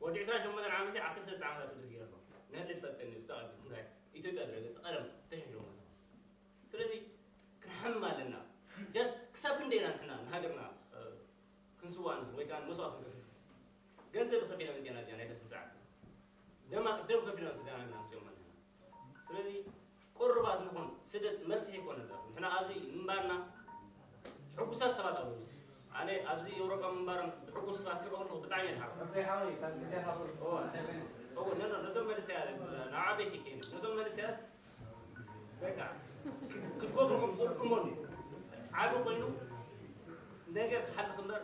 ወዲ ዕስራን ሸሞንተን ዓመት ዓሰርተ ሰለስተ ዓመት ኣብ ስደት ገይረ ኣለኹ። ነሊ ትፈልጠኒ እዩ፣ ዝተቐድስ እንታይ ኢትዮጵያ ዝረገጸ ቀደም ተሸንሸው ማለት እዩ። ስለዚ ክንሓምም ኣለና። ጀስት ክሳብ ክንደይ ኢና ንሕና ንሃገርና፣ እ፣ ክንስዋእ ንኽእል ወይ ከዓ መስዋእቲ ክንከፍል? ገንዘብ ከፊልና መፂና እዚኣ ናይ ሰልስተ ሰዓት ደማ-፣ ደም ከፊልና ስጋና ኢና ንፅኦም ኣለና። ስለዚ ስደት መፍትሒ ይኮነና። ንሕና ኣብዚ ምንባርና ሕጉሳት ሰባት ኣለዉ። ኣነ ኣብዚ ኤውሮጳ ምንባሮም ሕጉስ ሰባት ክርኢ ከለኹ ብጣዕሚ እየ ዝሓርቕ። እወ፣ እወ፣ ነ-፣ ነ-፣ ነቶም መንእሰያት፣ ናብ ዓበይቲ ከይነ፣ ነቶም መንእሰያት በቃ ክትገብርኹም ትኽእሉ እመኑ። ዓቢ ኮይኑ ነገር ክሓልፍ እምበር